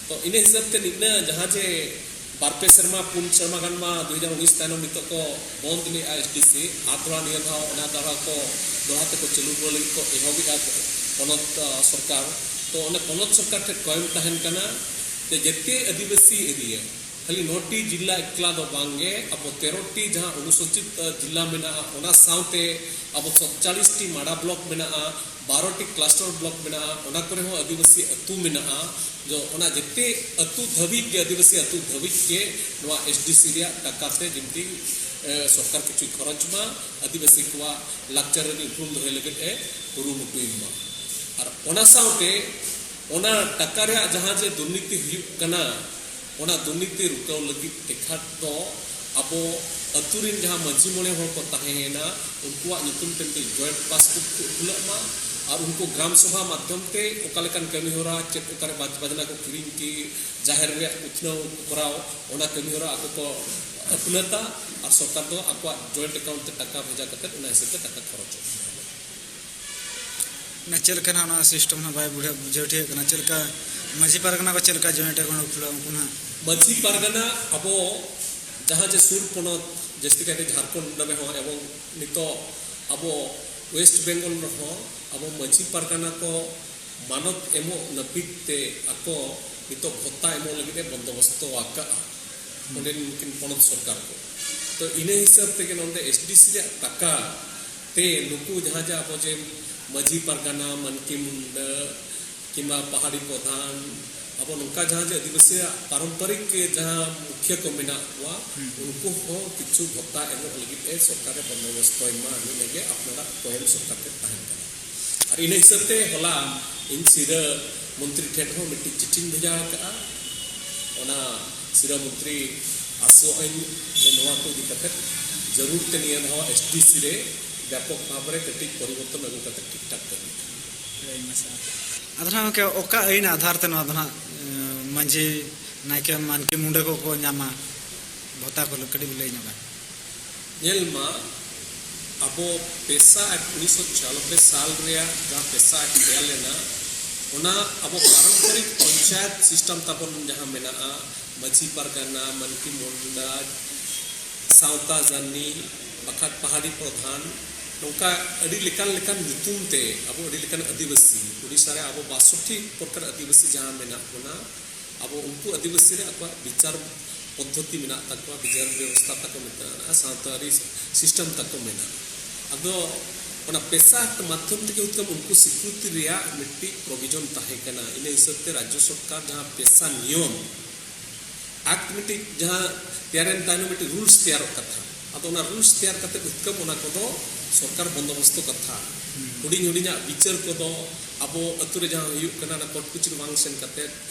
ᱛᱚ ᱤᱱᱟᱹ ᱦᱤᱥᱟᱹᱵ ᱛᱮ ᱱᱤᱱᱟᱹ ᱡᱟᱦᱟᱸ ᱡᱮ ᱵᱟᱨ ᱯᱮ ᱥᱮᱨᱢᱟ, ᱯᱩᱱ ᱥᱮᱨᱢᱟ ᱜᱟᱱ ᱢᱟ ᱫᱩ ᱦᱟᱡᱟᱨ ᱩᱱᱤᱥ ᱛᱟᱭᱱᱚᱢ ᱱᱤᱛᱚᱜ ᱠᱚ ᱵᱚᱱᱫ ᱞᱮᱜᱼᱟ SDC, ᱟᱨ ᱛᱷᱚᱲᱟ ᱱᱤᱭᱟᱹ ᱫᱷᱟᱣ, ᱚᱱᱟ ᱫᱷᱟᱣ ᱠᱚ ᱫᱚᱦᱲᱟ ᱛᱮᱠᱚ ᱪᱟᱹᱞᱩ ᱨᱩᱣᱟᱹᱲ ᱞᱟᱹᱜᱤᱫ ᱠᱚ ᱮᱦᱚᱵᱮᱜᱼᱟ ᱯᱚᱱᱚᱛ, ᱟᱸ, ᱥᱚᱨᱠᱟᱨ᱾ ᱛᱚ ᱚᱱᱟ ᱯᱚᱱᱚᱛ ᱥᱚᱨᱠᱟᱨ ᱴᱷᱮᱱ ᱠᱚᱭᱮᱢ ᱛᱟᱦᱮᱱ ᱠᱟᱱᱟ ᱡᱮ ᱡᱮᱛᱮ ᱟᱹᱫᱤᱵᱟᱹᱥᱤ area, ᱠᱷᱟᱹᱞᱤ ᱱᱚ ᱴᱤ ᱡᱤᱞᱟ ᱮᱠᱞᱟ ᱫᱚ ᱵᱟᱝᱜᱮ, ᱟᱵᱚ ᱛᱮᱨᱚ ᱴᱤ ᱡᱟᱦᱟᱸ ᱚᱱᱩᱥᱩᱪᱤᱛ, ᱟᱸ, ᱡᱤᱞᱟ ᱢᱮᱱᱟᱜᱼᱟ, ᱚᱱᱟ ᱥᱟᱶᱛᱮ ᱟᱵᱚ ᱥᱟᱛᱪᱚᱞᱞᱤᱥ ᱴᱤ ᱢᱟᱰᱟ block ᱢᱮᱱᱟᱜᱼᱟ, ᱵᱟᱨᱚ ᱴᱤ cluster block ᱢᱮᱱᱟᱜᱼᱟ, ᱚᱱᱟ ᱠᱚᱨᱮ ᱦᱚᱸ ᱟᱹᱫᱤᱵᱟᱹᱥᱤ ᱟᱹᱛᱩ ᱢᱮᱱᱟᱜᱼᱟ᱾ ᱡᱚ-, ᱚᱱᱟ ᱡᱮᱛᱮ ᱟᱹᱛᱩ ᱫᱷᱟᱹᱵᱤᱡ ᱜᱮ, ᱟᱹᱫᱤᱵᱟᱹᱥᱤ ᱟᱹᱛᱩ ᱫᱷᱟᱹᱵᱤᱡ ᱜᱮ ᱱᱚᱣᱟ SDC ᱨᱮᱭᱟᱜ ᱴᱟᱠᱟ ᱛᱮ ᱡᱤᱱᱛᱤ, ᱮ, ᱥᱚᱨᱠᱟᱨ ᱠᱤᱪᱷᱩᱭ ᱠᱷᱚᱨᱚᱪ ᱢᱟ, ᱟᱹᱫᱤᱵᱟᱹᱥᱤ ᱠᱚᱣᱟᱜ ᱞᱟᱠᱪᱟᱨ ᱟᱹᱨᱤ ᱩᱯᱨᱩᱢ ᱫᱚᱦᱚᱭ ᱞᱟᱹᱜᱤᱫ ᱮ ᱠᱩᱨᱩᱢᱩᱴᱩᱭ ᱢᱟ᱾ ᱟᱨ ᱚᱱᱟ ᱥᱟᱶᱛᱮ ᱚᱱᱟ ᱴᱟᱠᱟ ᱨᱮᱭᱟᱜ ᱡᱟᱦᱟᱸ ᱡᱮ ᱫᱩᱨᱱᱤᱛᱤ ᱦᱩᱭᱩᱜ ᱠᱟᱱᱟ, ᱚᱱᱟ ᱫᱩᱨᱱᱤᱛᱤ ᱨᱩᱠᱟᱹᱣ ᱞᱟᱹᱜᱤᱫ ᱛᱮᱠᱷᱟᱱ ᱫᱚ ᱟᱵᱚ ᱟᱹᱛᱩ ᱨᱮᱱ ᱡᱟᱦᱟᱸ ᱢᱟᱹᱡᱷᱤ ᱢᱚᱬᱮ ᱦᱚᱲ ᱠᱚ ᱛᱟᱦᱮᱸᱭᱮᱱᱟ, ᱩᱱᱠᱩᱣᱟᱜ ᱧᱩᱛᱩᱢ ᱛᱮ ᱢᱤᱫᱴᱮᱱ joint passbook ᱠᱚ ᱠᱷᱩᱞᱟᱹᱜ ᱢᱟ᱾ ᱟᱨ ᱩᱱᱠᱩ ᱜᱨᱟᱢ ᱥᱚᱵᱷᱟ ᱢᱟᱫᱽᱫᱷᱚᱢ ᱛᱮ ᱚᱠᱟ ᱞᱮᱠᱟᱱ ᱠᱟᱹᱢᱤ ᱦᱚᱨᱟ, ᱪᱮᱫ ᱚᱠᱟᱨᱮ ᱵᱟᱡᱽ ᱵᱟᱡᱽᱱᱟ ᱠᱚ ᱠᱤᱨᱤᱧ ᱠᱤ, ᱡᱟᱦᱮᱨ ᱨᱮᱭᱟᱜ ᱩᱛᱱᱟᱹᱣ ᱠᱚ ᱠᱚᱨᱟᱣ, ᱚᱱᱟ ᱠᱟᱹᱢᱤ ᱦᱚᱨᱟ ᱟᱠᱚ ᱠᱚ ᱟᱹᱯᱱᱟᱹᱛᱟ ᱟᱨ ᱥᱚᱨᱠᱟᱨ ᱫᱚ ᱟᱠᱚᱣᱟᱜ joint account ᱛᱮ ᱴᱟᱠᱟ ᱵᱷᱮᱡᱟ ᱠᱟᱛᱮ ᱚᱱᱟ ᱦᱤᱥᱟᱹᱵ ᱛᱮ ᱴᱟᱠᱟ ᱠᱷᱚᱨᱚᱪᱚᱜᱼᱟ᱾ ᱚᱱᱟ ᱪᱮᱫ ᱞᱮᱠᱟ ᱱᱟᱦᱟᱜ ᱚᱱᱟ system ᱱᱟᱦᱟᱜ ᱵᱟᱭ ᱵᱩᱡᱷᱟᱹᱣ, ᱵᱩᱡᱷᱟᱹᱣ ᱴᱷᱤᱠᱟᱹᱜ ᱠᱟᱱᱟ᱾ ᱪᱮᱫ ᱞᱮᱠᱟ ᱢᱟᱹᱡᱷᱤ ᱯᱟᱨᱜᱟᱱᱟ ᱠᱚ ᱪᱮᱫ ᱞᱮᱠᱟ joint account ᱠᱷᱩᱞᱟᱹᱣ ᱩᱱᱠᱩ ᱱᱟᱦᱟᱜ? ᱢᱟᱹᱡᱷᱤ ᱯᱟᱨᱜᱟᱱᱟ ᱟᱵᱚ ᱡᱟᱦᱟᱸ ᱡᱮ ᱥᱩᱨ ᱯᱚᱱᱚᱛ, ᱡᱟᱹᱥᱛᱤ ᱠᱟᱭᱛᱮ ᱡᱷᱟᱲᱠᱷᱚᱸᱰ ᱨᱮᱦᱚᱸ, ᱮᱵᱚᱝ ᱱᱤᱛᱚᱜ ᱟᱵᱚ West Bengal ᱨᱮᱦᱚᱸ ᱟᱵᱚ ᱢᱟᱹᱡᱷᱤ ᱯᱟᱨᱜᱟᱱᱟ ᱠᱚ ᱢᱟᱱᱚᱛ ᱮᱢᱚᱜ ᱱᱟᱹᱯᱤᱛ ᱛᱮ ᱟᱠᱚ ᱱᱤᱛᱚᱜ ᱵᱷᱚᱛᱟ ᱮᱢᱚᱜ ᱞᱟᱹᱜᱤᱫ ᱮ ᱵᱚᱱᱫᱳᱵᱚᱥᱛᱚ ᱟᱠᱟᱫᱼᱟ᱾ ᱚᱸᱰᱮ ᱱᱩᱠᱤᱱ ᱯᱚᱱᱚᱛ ᱥᱚᱨᱠᱟᱨ ᱠᱚ᱾ ᱛᱚ ᱤᱱᱟᱹ ᱦᱤᱥᱟᱹᱵ ᱛᱮᱜᱮ ᱱᱚᱰᱮ SDC ᱨᱮᱭᱟᱜ ᱴᱟᱠᱟ ᱛᱮ ᱱᱩᱠᱩ ᱡᱟᱦᱟᱸ ᱡᱮ ᱟᱵᱚ ᱡᱮ ᱢᱟᱹᱡᱷᱤ ᱯᱟᱨᱜᱟᱱᱟ, ᱢᱟᱱᱠᱤ ᱢᱩᱱᱰᱟᱹ, ᱠᱤᱝᱵᱟ ᱯᱟᱦᱟᱲᱤ ᱯᱨᱚᱫᱷᱟᱱ, ᱟᱵᱚ ᱱᱚᱝᱠᱟ ᱡᱟᱦᱟᱸ ᱡᱮ ᱟᱹᱫᱤᱵᱟᱹᱥᱤᱭᱟᱜ ᱯᱟᱨᱚᱢᱯᱚᱨᱤᱠ ᱡᱟᱦᱟᱸ ᱢᱩᱠᱷᱤᱭᱟᱹ ᱠᱚ ᱢᱮᱱᱟᱜ ᱠᱚᱣᱟ, ᱦᱩᱸ᱾ ᱩᱱᱠᱩ ᱦᱚᱸ ᱠᱤᱪᱷᱩ ᱵᱷᱚᱛᱟ ᱮᱢᱚᱜ ᱞᱟᱹᱜᱤᱫ ᱮ ᱥᱚᱨᱠᱟᱨ ᱮ ᱵᱚᱱᱫᱳᱵᱚᱥᱛᱚᱭ ᱢᱟ, ᱱᱤᱭᱟᱹ ᱜᱮ ᱟᱯᱱᱟᱨᱟᱜ ᱠᱚᱭᱮᱢ ᱥᱚᱨᱠᱟᱨ ᱴᱷᱮᱱ ᱛᱟᱦᱮᱱ ᱠᱟᱱᱟ᱾ ᱟᱨ ᱤᱱᱟᱹ ᱦᱤᱥᱟᱹᱵ ᱛᱮ ᱦᱚᱞᱟ ᱤᱧ ᱥᱤᱨᱟᱹ ᱢᱚᱱᱛᱨᱤ ᱴᱷᱮᱱ ᱦᱚᱸ ᱢᱤᱫᱴᱤᱡ ᱪᱤᱴᱷᱤᱧ ᱵᱷᱮᱡᱟ ᱟᱠᱟᱫᱼᱟ᱾ ᱚᱱᱟ ᱥᱤᱨᱟᱹ ᱢᱚᱱᱛᱨᱤ ᱟᱥᱚᱜ ᱟᱹᱧ ᱡᱮ ᱱᱚᱣᱟ ᱠᱚ ᱤᱫᱤ ᱠᱟᱛᱮ ᱡᱟᱹᱨᱩᱲ ᱛᱮ ᱱᱤᱭᱟᱹ ᱫᱷᱟᱣ ᱮᱥ ᱰᱤ ᱥᱤ ᱨᱮ ᱵᱮᱯᱚᱠ ᱵᱷᱟᱵᱽ ᱨᱮ ᱠᱟᱹᱴᱤᱡ ᱯᱚᱨᱤᱵᱚᱨᱛᱚᱱ ᱟᱹᱜᱩ ᱠᱟᱛᱮ ᱴᱷᱤᱠ ᱴᱷᱟᱠ ᱠᱟᱹᱢᱤ᱾ ᱟᱹᱰᱤ ᱟᱭᱢᱟ ᱥᱟᱨᱦᱟᱣ᱾ ᱟᱫᱚ ᱱᱟᱦᱟᱜ ᱜᱚᱢᱠᱮ, ᱚᱠᱟ ᱟᱹᱭᱤᱱ ᱟᱫᱷᱟᱨ ᱛᱮ ᱱᱚᱣᱟ ᱫᱚ ᱱᱟᱦᱟᱜ, ᱮᱸ, ᱢᱟᱹᱡᱷᱤ, ᱱᱟᱭᱠᱮ, ᱢᱟᱱᱠᱤ ᱢᱩᱸᱰᱟᱹ ᱠᱚᱠᱚ ᱧᱟᱢᱟ ᱵᱷᱚᱛᱟ ᱠᱚ? ᱠᱟᱹᱴᱤᱡ ᱵᱤᱱ ᱞᱟᱹᱭ ᱧᱚᱜᱟ᱾ ᱧᱮᱞ ᱢᱟ, ᱟᱵᱚ ᱯᱮᱥᱟ ᱟᱠᱴ ᱩᱱᱤᱥᱥᱚ ᱪᱷᱤᱭᱟᱱᱚᱵᱵᱳᱭ ᱥᱟᱞ ᱨᱮᱭᱟᱜ ᱡᱟᱦᱟᱸ ᱯᱮᱥᱟ ᱟᱠᱴ ᱛᱮᱭᱟᱨ ᱞᱮᱱᱟ, ᱚᱱᱟ ᱟᱵᱚ ᱯᱟᱨᱚᱢᱯᱚᱨᱤᱠ ᱯᱚᱧᱪᱟᱭᱮᱛ ᱥᱤᱥᱴᱮᱢ ᱛᱟᱵᱚᱱ ᱡᱟᱦᱟᱸ ᱢᱮᱱᱟᱜᱼᱟ, ᱢᱟᱹᱡᱷᱤ ᱯᱟᱨᱜᱟᱱᱟ, ᱢᱟᱱᱠᱤ ᱢᱩᱸᱰᱟ, ᱥᱟᱶᱛᱟ ᱡᱟᱹᱱᱤ, ᱵᱟᱠᱷᱟᱡ ᱯᱟᱦᱟᱲᱤ ᱯᱨᱚᱫᱷᱟᱱ, ᱱᱚᱝᱠᱟ ᱟᱹᱰᱤ ᱞᱮᱠᱟᱱ ᱞᱮᱠᱟᱱ ᱧᱩᱛᱩᱢ ᱛᱮ ᱟᱵᱚ ᱟᱹᱰᱤ ᱞᱮᱠᱟᱱ ᱟᱹᱫᱤᱵᱟᱹᱥᱤ, ᱳᱰᱤᱥᱟ ᱨᱮ ᱟᱵᱚ ᱵᱟᱥᱚᱴᱴᱤ ᱯᱨᱚᱠᱟᱨ ᱟᱹᱫᱤᱵᱟᱹᱥᱤ ᱡᱟᱦᱟᱸ ᱢᱮᱱᱟᱜ ᱵᱚᱱᱟ, ᱟᱵᱚ ᱩᱱᱠᱩ ᱟᱹᱫᱤᱵᱟᱹᱥᱤ ᱨᱮ ᱟᱠᱚᱣᱟᱜ ᱵᱤᱪᱟᱨ ᱯᱚᱫᱽᱫᱷᱚᱛᱤ ᱢᱮᱱᱟᱜ ᱛᱟᱠᱚᱣᱟ, ᱵᱤᱪᱟᱨ ᱵᱮᱵᱚᱥᱛᱷᱟ ᱛᱟᱠᱚ ᱢᱮᱱᱟᱜᱼᱟ, ᱥᱟᱶᱛᱟ ᱟᱹᱨᱤ ᱥᱤᱥᱴᱮᱢ ᱛᱟᱠᱚ ᱢᱮᱱᱟᱜᱼᱟ᱾ ᱟᱫᱚ ᱚᱱᱟ ᱯᱮᱥᱟ ᱟᱠᱴ ᱢᱟᱫᱽᱫᱷᱚᱢ ᱛᱮᱜᱮ ᱦᱩᱛᱠᱟᱹᱢ ᱩᱱᱠᱩ ᱥᱤᱠᱨᱤᱛᱤ ᱨᱮᱭᱟᱜ ᱢᱤᱫᱴᱤᱡ ᱯᱨᱚᱵᱷᱤᱡᱚᱱ ᱛᱟᱦᱮᱸ ᱠᱟᱱᱟ᱾ ᱤᱱᱟᱹ ᱦᱤᱥᱟᱹᱵ ᱛᱮ ᱨᱟᱡᱽᱡᱚ ᱥᱚᱨᱠᱟᱨ ᱡᱟᱦᱟᱸ ᱯᱮᱥᱟ ᱱᱤᱭᱚᱢ ᱟᱠᱴ ᱢᱤᱫᱴᱤᱡ ᱡᱟᱦᱟᱸ ᱛᱮᱭᱟᱨᱮᱱ ᱛᱟᱭᱱᱚᱢ ᱢᱤᱫᱴᱤᱡ ᱨᱩᱞᱥ ᱛᱮᱭᱟᱨᱚᱜ ᱠᱟᱛᱷᱟ, ᱟᱫᱚ ᱚᱱᱟ ᱨᱩᱞᱥ ᱛᱮᱭᱟᱨ ᱠᱟᱛᱮ ᱦᱩᱛᱠᱟᱹᱢ ᱚᱱᱟ ᱠᱚᱫᱚ ᱥᱚᱨᱠᱟᱨ ᱵᱚᱱᱫᱳᱵᱚᱥᱛᱚ ᱠᱟᱛᱷᱟ᱾ ᱦᱩᱰᱤᱧ ᱦᱩᱰᱤᱧᱟᱜ ᱵᱤᱪᱟᱹᱨ ᱠᱚᱫᱚ ᱟᱵᱚ ᱟᱹᱛᱩ ᱨᱮ ᱡᱟᱦᱟᱸ ᱦᱩᱭᱩᱜ ᱠᱟᱱᱟ, ᱚᱱᱟ ᱠᱳᱨᱴ ᱠᱚᱪᱟᱹᱨᱤ ᱵᱟᱝ ᱥᱮᱱ ᱠᱟᱛᱮ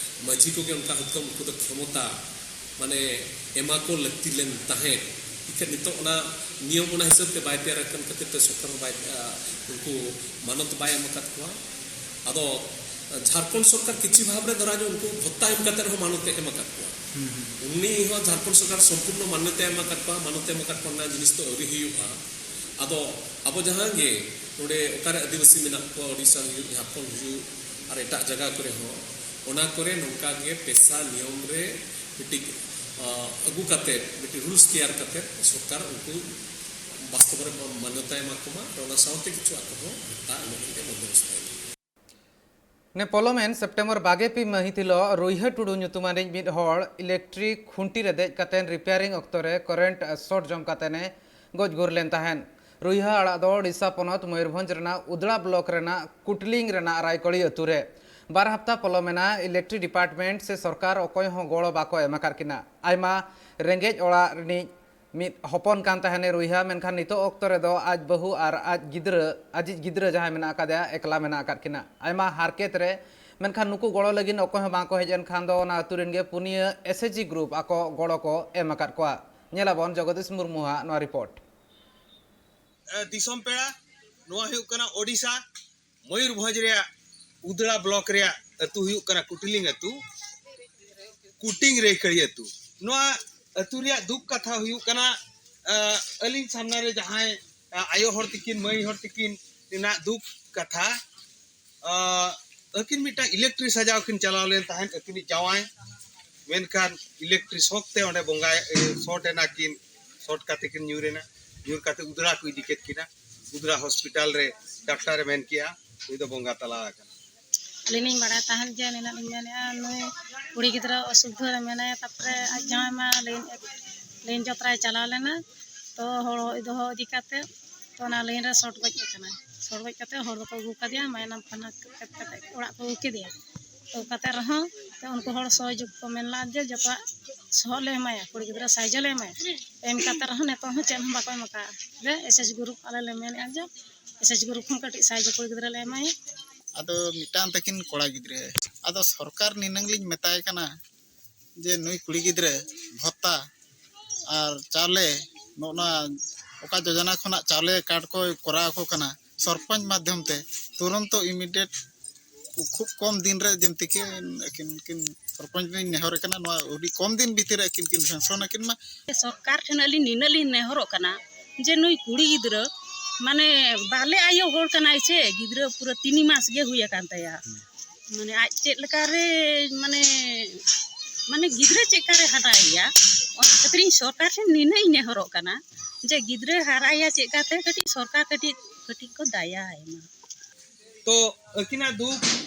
ᱢᱟᱹᱡᱷᱤ ᱠᱚᱜᱮ ᱚᱱᱠᱟ ᱦᱩᱛᱠᱟᱹᱢ ᱩᱱᱠᱩ ᱫᱚ ᱠᱷᱮᱢᱚᱛᱟ ᱢᱟᱱᱮ ᱮᱢᱟ ᱠᱚ ᱞᱟᱹᱠᱛᱤ ᱞᱮᱱ ᱛᱟᱦᱮᱸᱫ᱾ ᱤᱠᱷᱟᱹᱱ ᱱᱤᱛᱚᱜ ᱚᱱᱟ ᱱᱤᱭᱚᱢ ᱚᱱᱟ ᱦᱤᱥᱟᱹᱵ ᱛᱮ ᱵᱟᱭ ᱛᱮᱭᱟᱨ ᱟᱠᱟᱱ ᱠᱷᱟᱹᱛᱤᱨ ᱛᱮ ᱥᱚᱨᱠᱟᱨ ᱦᱚᱸ ᱵᱟᱭ, ᱟ, ᱩᱱᱠᱩ ᱢᱟᱱᱚᱛ ᱵᱟᱭ ᱮᱢ ᱟᱠᱟᱫ ᱠᱚᱣᱟ᱾ ᱟᱫᱚ ᱡᱷᱟᱲᱠᱷᱚᱸᱰ ᱥᱚᱨᱠᱟᱨ ᱠᱤᱪᱷᱩ ᱵᱷᱟᱵᱽ ᱨᱮ ᱫᱷᱚᱨᱟ ᱡᱚ ᱩᱱᱠᱩ ᱵᱷᱚᱛᱛᱟ ᱮᱢ ᱠᱟᱛᱮ ᱨᱮᱦᱚᱸ ᱢᱟᱱᱚᱛ ᱮ ᱮᱢ ᱟᱠᱟᱫ ᱠᱚᱣᱟ᱾ ᱦᱩᱸ, ᱦᱩᱸ᱾ ᱩᱱᱤ ᱦᱚᱸ ᱡᱷᱟᱲᱠᱷᱚᱸᱰ ᱥᱚᱨᱠᱟᱨ ᱥᱚᱢᱯᱩᱨᱱᱚ ᱢᱟᱱᱚᱛ ᱮ ᱮᱢ ᱟᱠᱟᱫ ᱠᱚᱣᱟ, ᱢᱟᱱᱚᱛ ᱮ ᱮᱢ ᱟᱠᱟᱫ ᱠᱚᱣᱟ, ᱚᱱᱟ ᱡᱤᱱᱤᱥ ᱫᱚ ᱟᱹᱣᱨᱤ ᱦᱩᱭᱩᱜᱼᱟ᱾ ᱟᱫᱚ ᱟᱵᱚ ᱡᱟᱦᱟᱸ ᱜᱮ ᱱᱚᱰᱮ ᱚᱠᱟᱨᱮ ᱟᱹᱫᱤᱵᱟᱹᱥᱤ ᱢᱮᱱᱟᱜ ᱠᱚᱣᱟ, ᱳᱰᱤᱥᱟ ᱦᱩᱭᱩᱜ, ᱡᱷᱟᱲᱠᱷᱚᱸᱰ ᱦᱩᱭᱩᱜ, ᱟᱨ ᱮᱴᱟᱜ ᱡᱟᱭᱜᱟ ᱠᱚᱨᱮ ᱦᱚᱸ, ᱚᱱᱟ ᱠᱚᱨᱮ ᱱᱚᱝᱠᱟ ᱜᱮ ᱯᱮᱥᱟ ᱱᱤᱭᱚᱢ ᱨᱮ ᱢᱤᱫᱴᱤᱡ, ᱟ, ᱟᱹᱜᱩ ᱠᱟᱛᱮ, ᱢᱤᱫᱴᱤᱡ ᱨᱩᱞᱥ ᱛᱮᱭᱟᱨ ᱠᱟᱛᱮ ᱥᱚᱨᱠᱟᱨ ᱩᱱᱠᱩ ᱵᱟᱥᱛᱚᱵ ᱨᱮ ᱢᱟᱱᱭᱚᱛᱟᱭ ᱮᱢᱟ ᱠᱚᱢᱟ, ᱟᱨ ᱚᱱᱟ ᱥᱟᱶᱛᱮ ᱠᱤᱪᱷᱩ ᱟᱠᱚ ᱦᱚᱸ ᱵᱷᱟᱛᱟ ᱮᱢᱚᱜ ᱞᱟᱹᱜᱤᱫ ᱮ ᱵᱚᱱᱫᱳᱵᱚᱥᱛᱚᱭ ᱢᱟ᱾ ᱱᱮ ᱯᱚᱞᱚᱢᱮᱱ ᱥᱮᱯᱴᱮᱢᱵᱚᱨ ᱵᱟᱜᱮ ᱯᱮ ᱢᱟᱹᱦᱤᱛ ᱦᱤᱞᱚᱜ ᱨᱩᱭᱦᱟᱹ ᱴᱩᱰᱩ ᱧᱩᱛᱩᱢᱟᱱᱤᱡ ᱢᱤᱫ ᱦᱚᱲ ᱤᱞᱮᱠᱴᱨᱤᱠ ᱠᱷᱩᱱᱴᱤ ᱨᱮ ᱫᱮᱡ ᱠᱟᱛᱮ ᱨᱤᱯᱮᱭᱟᱨᱤᱝ ᱚᱠᱛᱚ ᱨᱮ ᱠᱚᱨᱮᱱᱴ ᱥᱚᱴ ᱡᱚᱢ ᱠᱟᱛᱮ ᱮ ᱜᱚᱡ ᱜᱩᱨ ᱞᱮᱱ ᱛᱟᱦᱮᱸᱫ᱾ ᱨᱩᱭᱦᱟᱹ ᱟᱲᱟᱜ ᱫᱚ ᱳᱰᱤᱥᱟ ᱯᱚᱱᱚᱛ ᱢᱚᱭᱩᱨᱵᱷᱚᱸᱡᱽ ᱨᱮᱱᱟᱜ ᱩᱫᱽᱲᱟ ᱵᱞᱚᱠ ᱨᱮᱱᱟᱜ ᱠᱩᱴᱞᱤᱝ ᱨᱮᱱᱟᱜ ᱨᱟᱭᱠᱚᱲᱤ ᱟᱹᱛᱩ ᱨᱮ᱾ ᱵᱟᱨ ᱦᱟᱯᱛᱟ ᱯᱚᱞᱚᱢᱮᱱᱟ, ᱤᱞᱮᱠᱴᱨᱤᱠ ᱰᱤᱯᱟᱨᱴᱢᱮᱱᱴ ᱥᱮ ᱥᱚᱨᱠᱟᱨ ᱚᱠᱚᱭ ᱦᱚᱸ ᱜᱚᱲᱚ ᱵᱟᱠᱚ ᱮᱢ ᱟᱠᱟᱫ ᱠᱤᱱᱟ᱾ ᱟᱭᱢᱟ ᱨᱮᱸᱜᱮᱡ ᱚᱲᱟᱜ ᱨᱤᱱᱤᱡ ᱢᱤᱫ ᱦᱚᱯᱚᱱ ᱠᱟᱱ ᱛᱟᱦᱮᱱᱮ ᱨᱩᱭᱦᱟ, ᱢᱮᱱᱠᱷᱟᱱ ᱱᱤᱛᱚᱜ ᱚᱠᱛᱚ ᱨᱮᱫᱚ ᱟᱡ ᱵᱟᱹᱦᱩ ᱟᱨ ᱟᱡ ᱜᱤᱫᱽᱨᱟᱹ, ᱟᱡᱤᱡ ᱜᱤᱫᱽᱨᱟᱹ ᱡᱟᱦᱟᱸᱭ ᱢᱮᱱᱟᱜ ᱟᱠᱟᱫᱮᱭᱟ, ᱮᱠᱞᱟ ᱢᱮᱱᱟᱜ ᱟᱠᱟᱫ ᱠᱤᱱᱟ᱾ ᱟᱭᱢᱟ ᱦᱟᱨᱠᱮᱛ ᱨᱮ, ᱢᱮᱱᱠᱷᱟᱱ ᱱᱩᱠᱩ ᱜᱚᱲᱚ ᱞᱟᱹᱜᱤᱫ ᱚᱠᱚᱭ ᱦᱚᱸ ᱵᱟᱝ ᱠᱚ ᱦᱮᱡ ᱮᱱ ᱠᱷᱟᱱ ᱫᱚ ᱚᱱᱟ ᱟᱹᱛᱩ ᱨᱮᱱ ᱜᱮ ᱯᱩᱱᱭᱟᱹ ᱮᱥ ᱮᱪ ᱡᱤ ᱜᱨᱩᱯ ᱟᱠᱚ ᱜᱚᱲᱚ ᱠᱚ ᱮᱢ ᱟᱠᱟᱫ ᱠᱚᱣᱟ᱾ ᱧᱮᱞᱟᱵᱚᱱ ᱡᱚᱜᱚᱫᱤᱥ ᱢᱩᱨᱢᱩᱣᱟᱜ ᱱᱚᱣᱟ ᱨᱤᱯᱳᱨᱴ᱾ ᱮ, ᱫᱤᱥᱚᱢ ᱯᱮᱲᱟ, ᱱᱚᱣᱟ ᱦᱩᱭᱩᱜ ᱠᱟᱱᱟ ᱳᱰᱤᱥᱟ, ᱢᱚᱭᱩᱨᱵᱷᱚᱸᱡᱽ ᱨᱮᱭᱟᱜ ᱩᱫᱽᱲᱟ ᱵᱞᱚᱠ ᱨᱮᱭᱟᱜ ᱟᱹᱛᱩ ᱦᱩᱭᱩᱜ ᱠᱟᱱᱟ ᱠᱩᱴᱤᱞᱤᱝ ᱟᱹᱛᱩ, ᱠᱩᱴᱤᱝ ᱨᱮᱠᱟᱹᱲᱤ ᱟᱹᱛᱩ᱾ ᱱᱚᱣᱟ ᱟᱹᱛᱩ ᱨᱮᱭᱟᱜ ᱫᱩᱠ ᱠᱟᱛᱷᱟ ᱦᱩᱭᱩᱜ ᱠᱟᱱᱟ, ᱮ, ᱟᱹᱞᱤᱧ ᱥᱟᱢᱱᱟ ᱨᱮ ᱡᱟᱦᱟᱸᱭ, ᱮ, ᱟᱭᱳ ᱦᱚᱲ ᱛᱤᱠᱤᱱ, ᱢᱟᱹᱭ ᱦᱚᱲ ᱛᱤᱠᱤᱱ ᱨᱮᱱᱟᱜ ᱫᱩᱠ ᱠᱟᱛᱷᱟ, ᱟ, ᱟᱹᱠᱤᱱ ᱢᱤᱫᱴᱟᱝ ᱤᱞᱮᱠᱴᱨᱤ ᱥᱟᱡᱟᱣ ᱠᱤᱱ ᱪᱟᱞᱟᱣ ᱞᱮᱱ ᱛᱟᱦᱮᱸᱫ, ᱟᱹᱠᱤᱱᱤᱡ ᱡᱟᱶᱟᱭ, ᱢᱮᱱᱠᱷᱟᱱ ᱤᱞᱮᱠᱴᱨᱤ ᱥᱚᱠ ᱛᱮ ᱚᱸᱰᱮ ᱵᱚᱸᱜᱟ, ᱮ, ᱥᱚᱴ ᱮᱱᱟ ᱠᱤᱱ, ᱥᱚᱴ ᱠᱟᱛᱮ ᱠᱤᱱ ᱧᱩᱨ ᱮᱱᱟ, ᱧᱩᱨ ᱠᱟᱛᱮ ᱩᱫᱽᱲᱟ ᱠᱚ ᱤᱫᱤ ᱠᱮᱫ ᱠᱤᱱᱟ᱾ ᱩᱫᱽᱲᱟ ᱦᱚᱥᱯᱤᱴᱟᱞ ᱨᱮ ᱰᱟᱠᱛᱟᱨ ᱮ ᱢᱮᱱ ᱠᱮᱜᱼᱟ, ᱱᱩᱭ ᱫᱚ ᱵᱚᱸᱜᱟ ᱛᱟᱞᱟ ᱟᱠᱟᱱᱟ᱾ ᱟᱹᱞᱤᱧ ᱞᱤᱧ ᱵᱟᱲᱟᱭ ᱛᱟᱦᱮᱸᱫ ᱡᱮ ᱱᱤᱱᱟᱹᱜ ᱞᱤᱧ ᱢᱮᱱᱮᱫᱼᱟ, ᱱᱩᱭ ᱠᱩᱲᱤ ᱜᱤᱫᱽᱨᱟᱹ ᱚᱥᱩᱠ ᱫᱷᱟᱹᱨ ᱢᱮᱱᱟᱭᱟ, ᱛᱟᱨᱯᱚᱨᱮ ᱟᱡ ᱡᱟᱶᱟᱭ ᱢᱟ ᱞᱟᱭᱤᱱ, ᱞᱟᱭᱤᱱ ᱡᱚᱛᱨᱟᱭ ᱪᱟᱞᱟᱣ ᱞᱮᱱᱟ, ᱛᱚ ᱦᱚᱲ ᱫᱚᱦᱚ ᱤᱫᱤ ᱠᱟᱛᱮ ᱛᱚ ᱚᱱᱟ ᱞᱟᱭᱤᱱ ᱨᱮ ᱥᱚᱨᱴ ᱜᱚᱡ ᱟᱠᱟᱱᱟᱭ᱾ ᱥᱚᱨᱴ ᱜᱚᱡ ᱠᱟᱛᱮ ᱦᱚᱲ ᱫᱚᱠᱚ ᱟᱹᱜᱩ ᱠᱟᱫᱮᱭᱟ, ᱢᱟᱭᱱᱟᱢ ᱛᱷᱟᱱᱟ ᱠᱟᱛᱮ ᱚᱲᱟᱜ ᱠᱚ ᱟᱹᱜᱩ ᱠᱮᱫᱮᱭᱟ᱾ ᱛᱚ ᱠᱟᱛᱮ ᱨᱮᱦᱚᱸ ᱛᱚ ᱩᱱᱠᱩ ᱦᱚᱲ ᱥᱚᱦᱚᱡᱳᱜᱽ ᱠᱚ ᱢᱮᱱ ᱞᱮᱫᱟ ᱡᱮ ᱡᱚᱛᱚᱣᱟᱜ ᱥᱚᱦᱚᱫ ᱞᱮ ᱮᱢᱟᱭᱟ, ᱠᱩᱲᱤ ᱜᱤᱫᱽᱨᱟᱹ ᱥᱟᱦᱟᱡᱽᱡᱚ ᱞᱮ ᱮᱢᱟᱭᱟ᱾ ᱮᱢ ᱠᱟᱛᱮ ᱨᱮᱦᱚᱸ ᱱᱤᱛᱚᱜ ᱦᱚᱸ ᱪᱮᱫ ᱦᱚᱸ ᱵᱟᱠᱚ ᱮᱢ ᱟᱠᱟᱫᱼᱟ᱾ ᱡᱮ ᱮᱥ ᱮᱪ ᱜᱨᱩᱯ ᱟᱞᱮ ᱞᱮ ᱢᱮᱱᱮᱫᱼᱟ ᱡᱮ ᱮᱥ ᱮᱪ ᱜᱨᱩᱯ ᱦᱚᱸ ᱠᱟᱹᱴᱤᱡ ᱥᱟᱦᱟᱡᱽᱡᱚ ᱠᱩᱲᱤ ᱜᱤᱫᱽᱨᱟᱹ ᱞᱮ ᱮᱢᱟᱭᱟ᱾ ᱟᱫᱚ ᱢᱤᱫᱴᱟᱝ ᱛᱟᱹᱠᱤᱱ ᱠᱚᱲᱟ ᱜᱤᱫᱽᱨᱟᱹ, ᱟᱫᱚ ᱥᱚᱨᱠᱟᱨ ᱱᱤᱱᱟᱹᱝ ᱞᱤᱧ ᱢᱮᱛᱟᱭ ᱠᱟᱱᱟ ᱡᱮ ᱱᱩᱭ ᱠᱩᱲᱤ ᱜᱤᱫᱽᱨᱟᱹ ᱵᱷᱚᱛᱟ ᱟᱨ ᱪᱟᱣᱞᱮ, ᱱᱚᱜᱼᱚ ᱱᱚᱣᱟ ᱚᱠᱟ ᱡᱳᱡᱚᱱᱟ ᱠᱷᱚᱱᱟᱜ ᱪᱟᱣᱞᱮ ᱠᱟᱨᱰ ᱠᱚ ᱠᱚᱨᱟᱣ ᱟᱠᱚ ᱠᱟᱱᱟ ᱥᱚᱨᱯᱚᱧᱪ ᱢᱟᱫᱽᱫᱷᱚᱢ ᱛᱮ, ᱛᱩᱨᱚᱱᱛᱚ ᱤᱢᱤᱰᱤᱭᱮᱴ ᱠᱷᱩᱵ ᱠᱚᱢ ᱫᱤᱱ ᱨᱮ ᱡᱮᱢᱛᱤ ᱠᱤᱱ ᱟᱹᱠᱤᱱ ᱠᱤᱱ ᱥᱚᱨᱯᱚᱧᱪ ᱞᱤᱧ ᱱᱮᱦᱚᱨ ᱠᱟᱱᱟ, ᱱᱚᱣᱟ ᱟᱹᱰᱤ ᱠᱚᱢ ᱫᱤᱱ ᱵᱷᱤᱛᱤᱨ ᱨᱮ ᱟᱹᱠᱤᱱ ᱠᱤᱱ ᱥᱮᱱᱥᱚᱱ ᱟᱹᱠᱤᱱ ᱢᱟ᱾ ᱥᱚᱨᱠᱟᱨ ᱴᱷᱮᱱ ᱟᱹᱞᱤᱧ ᱱᱤᱱᱟᱹᱜ ᱞᱤᱧ ᱱᱮᱦᱚᱨᱚᱜ ᱠᱟᱱᱟ ᱡᱮ ᱱᱩᱭ ᱠᱩᱲᱤ ᱜᱤᱫᱽᱨᱟᱹ, ᱢᱟᱱᱮ, ᱵᱟᱞᱮ ᱟᱭᱳ ᱦᱚᱲ ᱠᱟᱱᱟᱭ ᱥᱮ, ᱜᱤᱫᱽᱨᱟᱹ ᱯᱩᱨᱟᱹ ᱛᱤᱱ ᱢᱟᱥ ᱜᱮ ᱦᱩᱭ ᱟᱠᱟᱱ ᱛᱟᱭᱟ᱾ ᱢᱟᱱᱮ ᱟᱡ ᱪᱮᱫ ᱞᱮᱠᱟᱨᱮ, ᱢᱟᱱᱮ, ᱢᱟᱱᱮ ᱜᱤᱫᱽᱨᱟᱹ ᱪᱮᱫ ᱞᱮᱠᱟᱨᱮ ᱦᱟᱨᱟᱭᱮᱭᱟ, ᱚᱱᱟ ᱠᱷᱟᱹᱛᱤᱨ ᱤᱧ ᱥᱚᱨᱠᱟᱨ ᱴᱷᱮᱱ ᱱᱤᱱᱟᱹᱜ ᱤᱧ ᱱᱮᱦᱚᱨᱚᱜ ᱠᱟᱱᱟ ᱡᱮ ᱜᱤᱫᱽᱨᱟᱹ ᱦᱟᱨᱟᱭᱮᱭᱟ ᱪᱮᱫ ᱞᱮᱠᱟᱛᱮ, ᱠᱟᱹᱴᱤᱡ ᱥᱚᱨᱠᱟᱨ ᱠᱟᱹᱴᱤᱡ, ᱠᱟᱹᱴᱤᱡ ᱠᱚ ᱫᱟᱭᱟ ᱟᱭ ᱢᱟ᱾ ᱛᱚ ᱟᱹᱠᱤᱱᱟᱜ ᱫᱩᱠ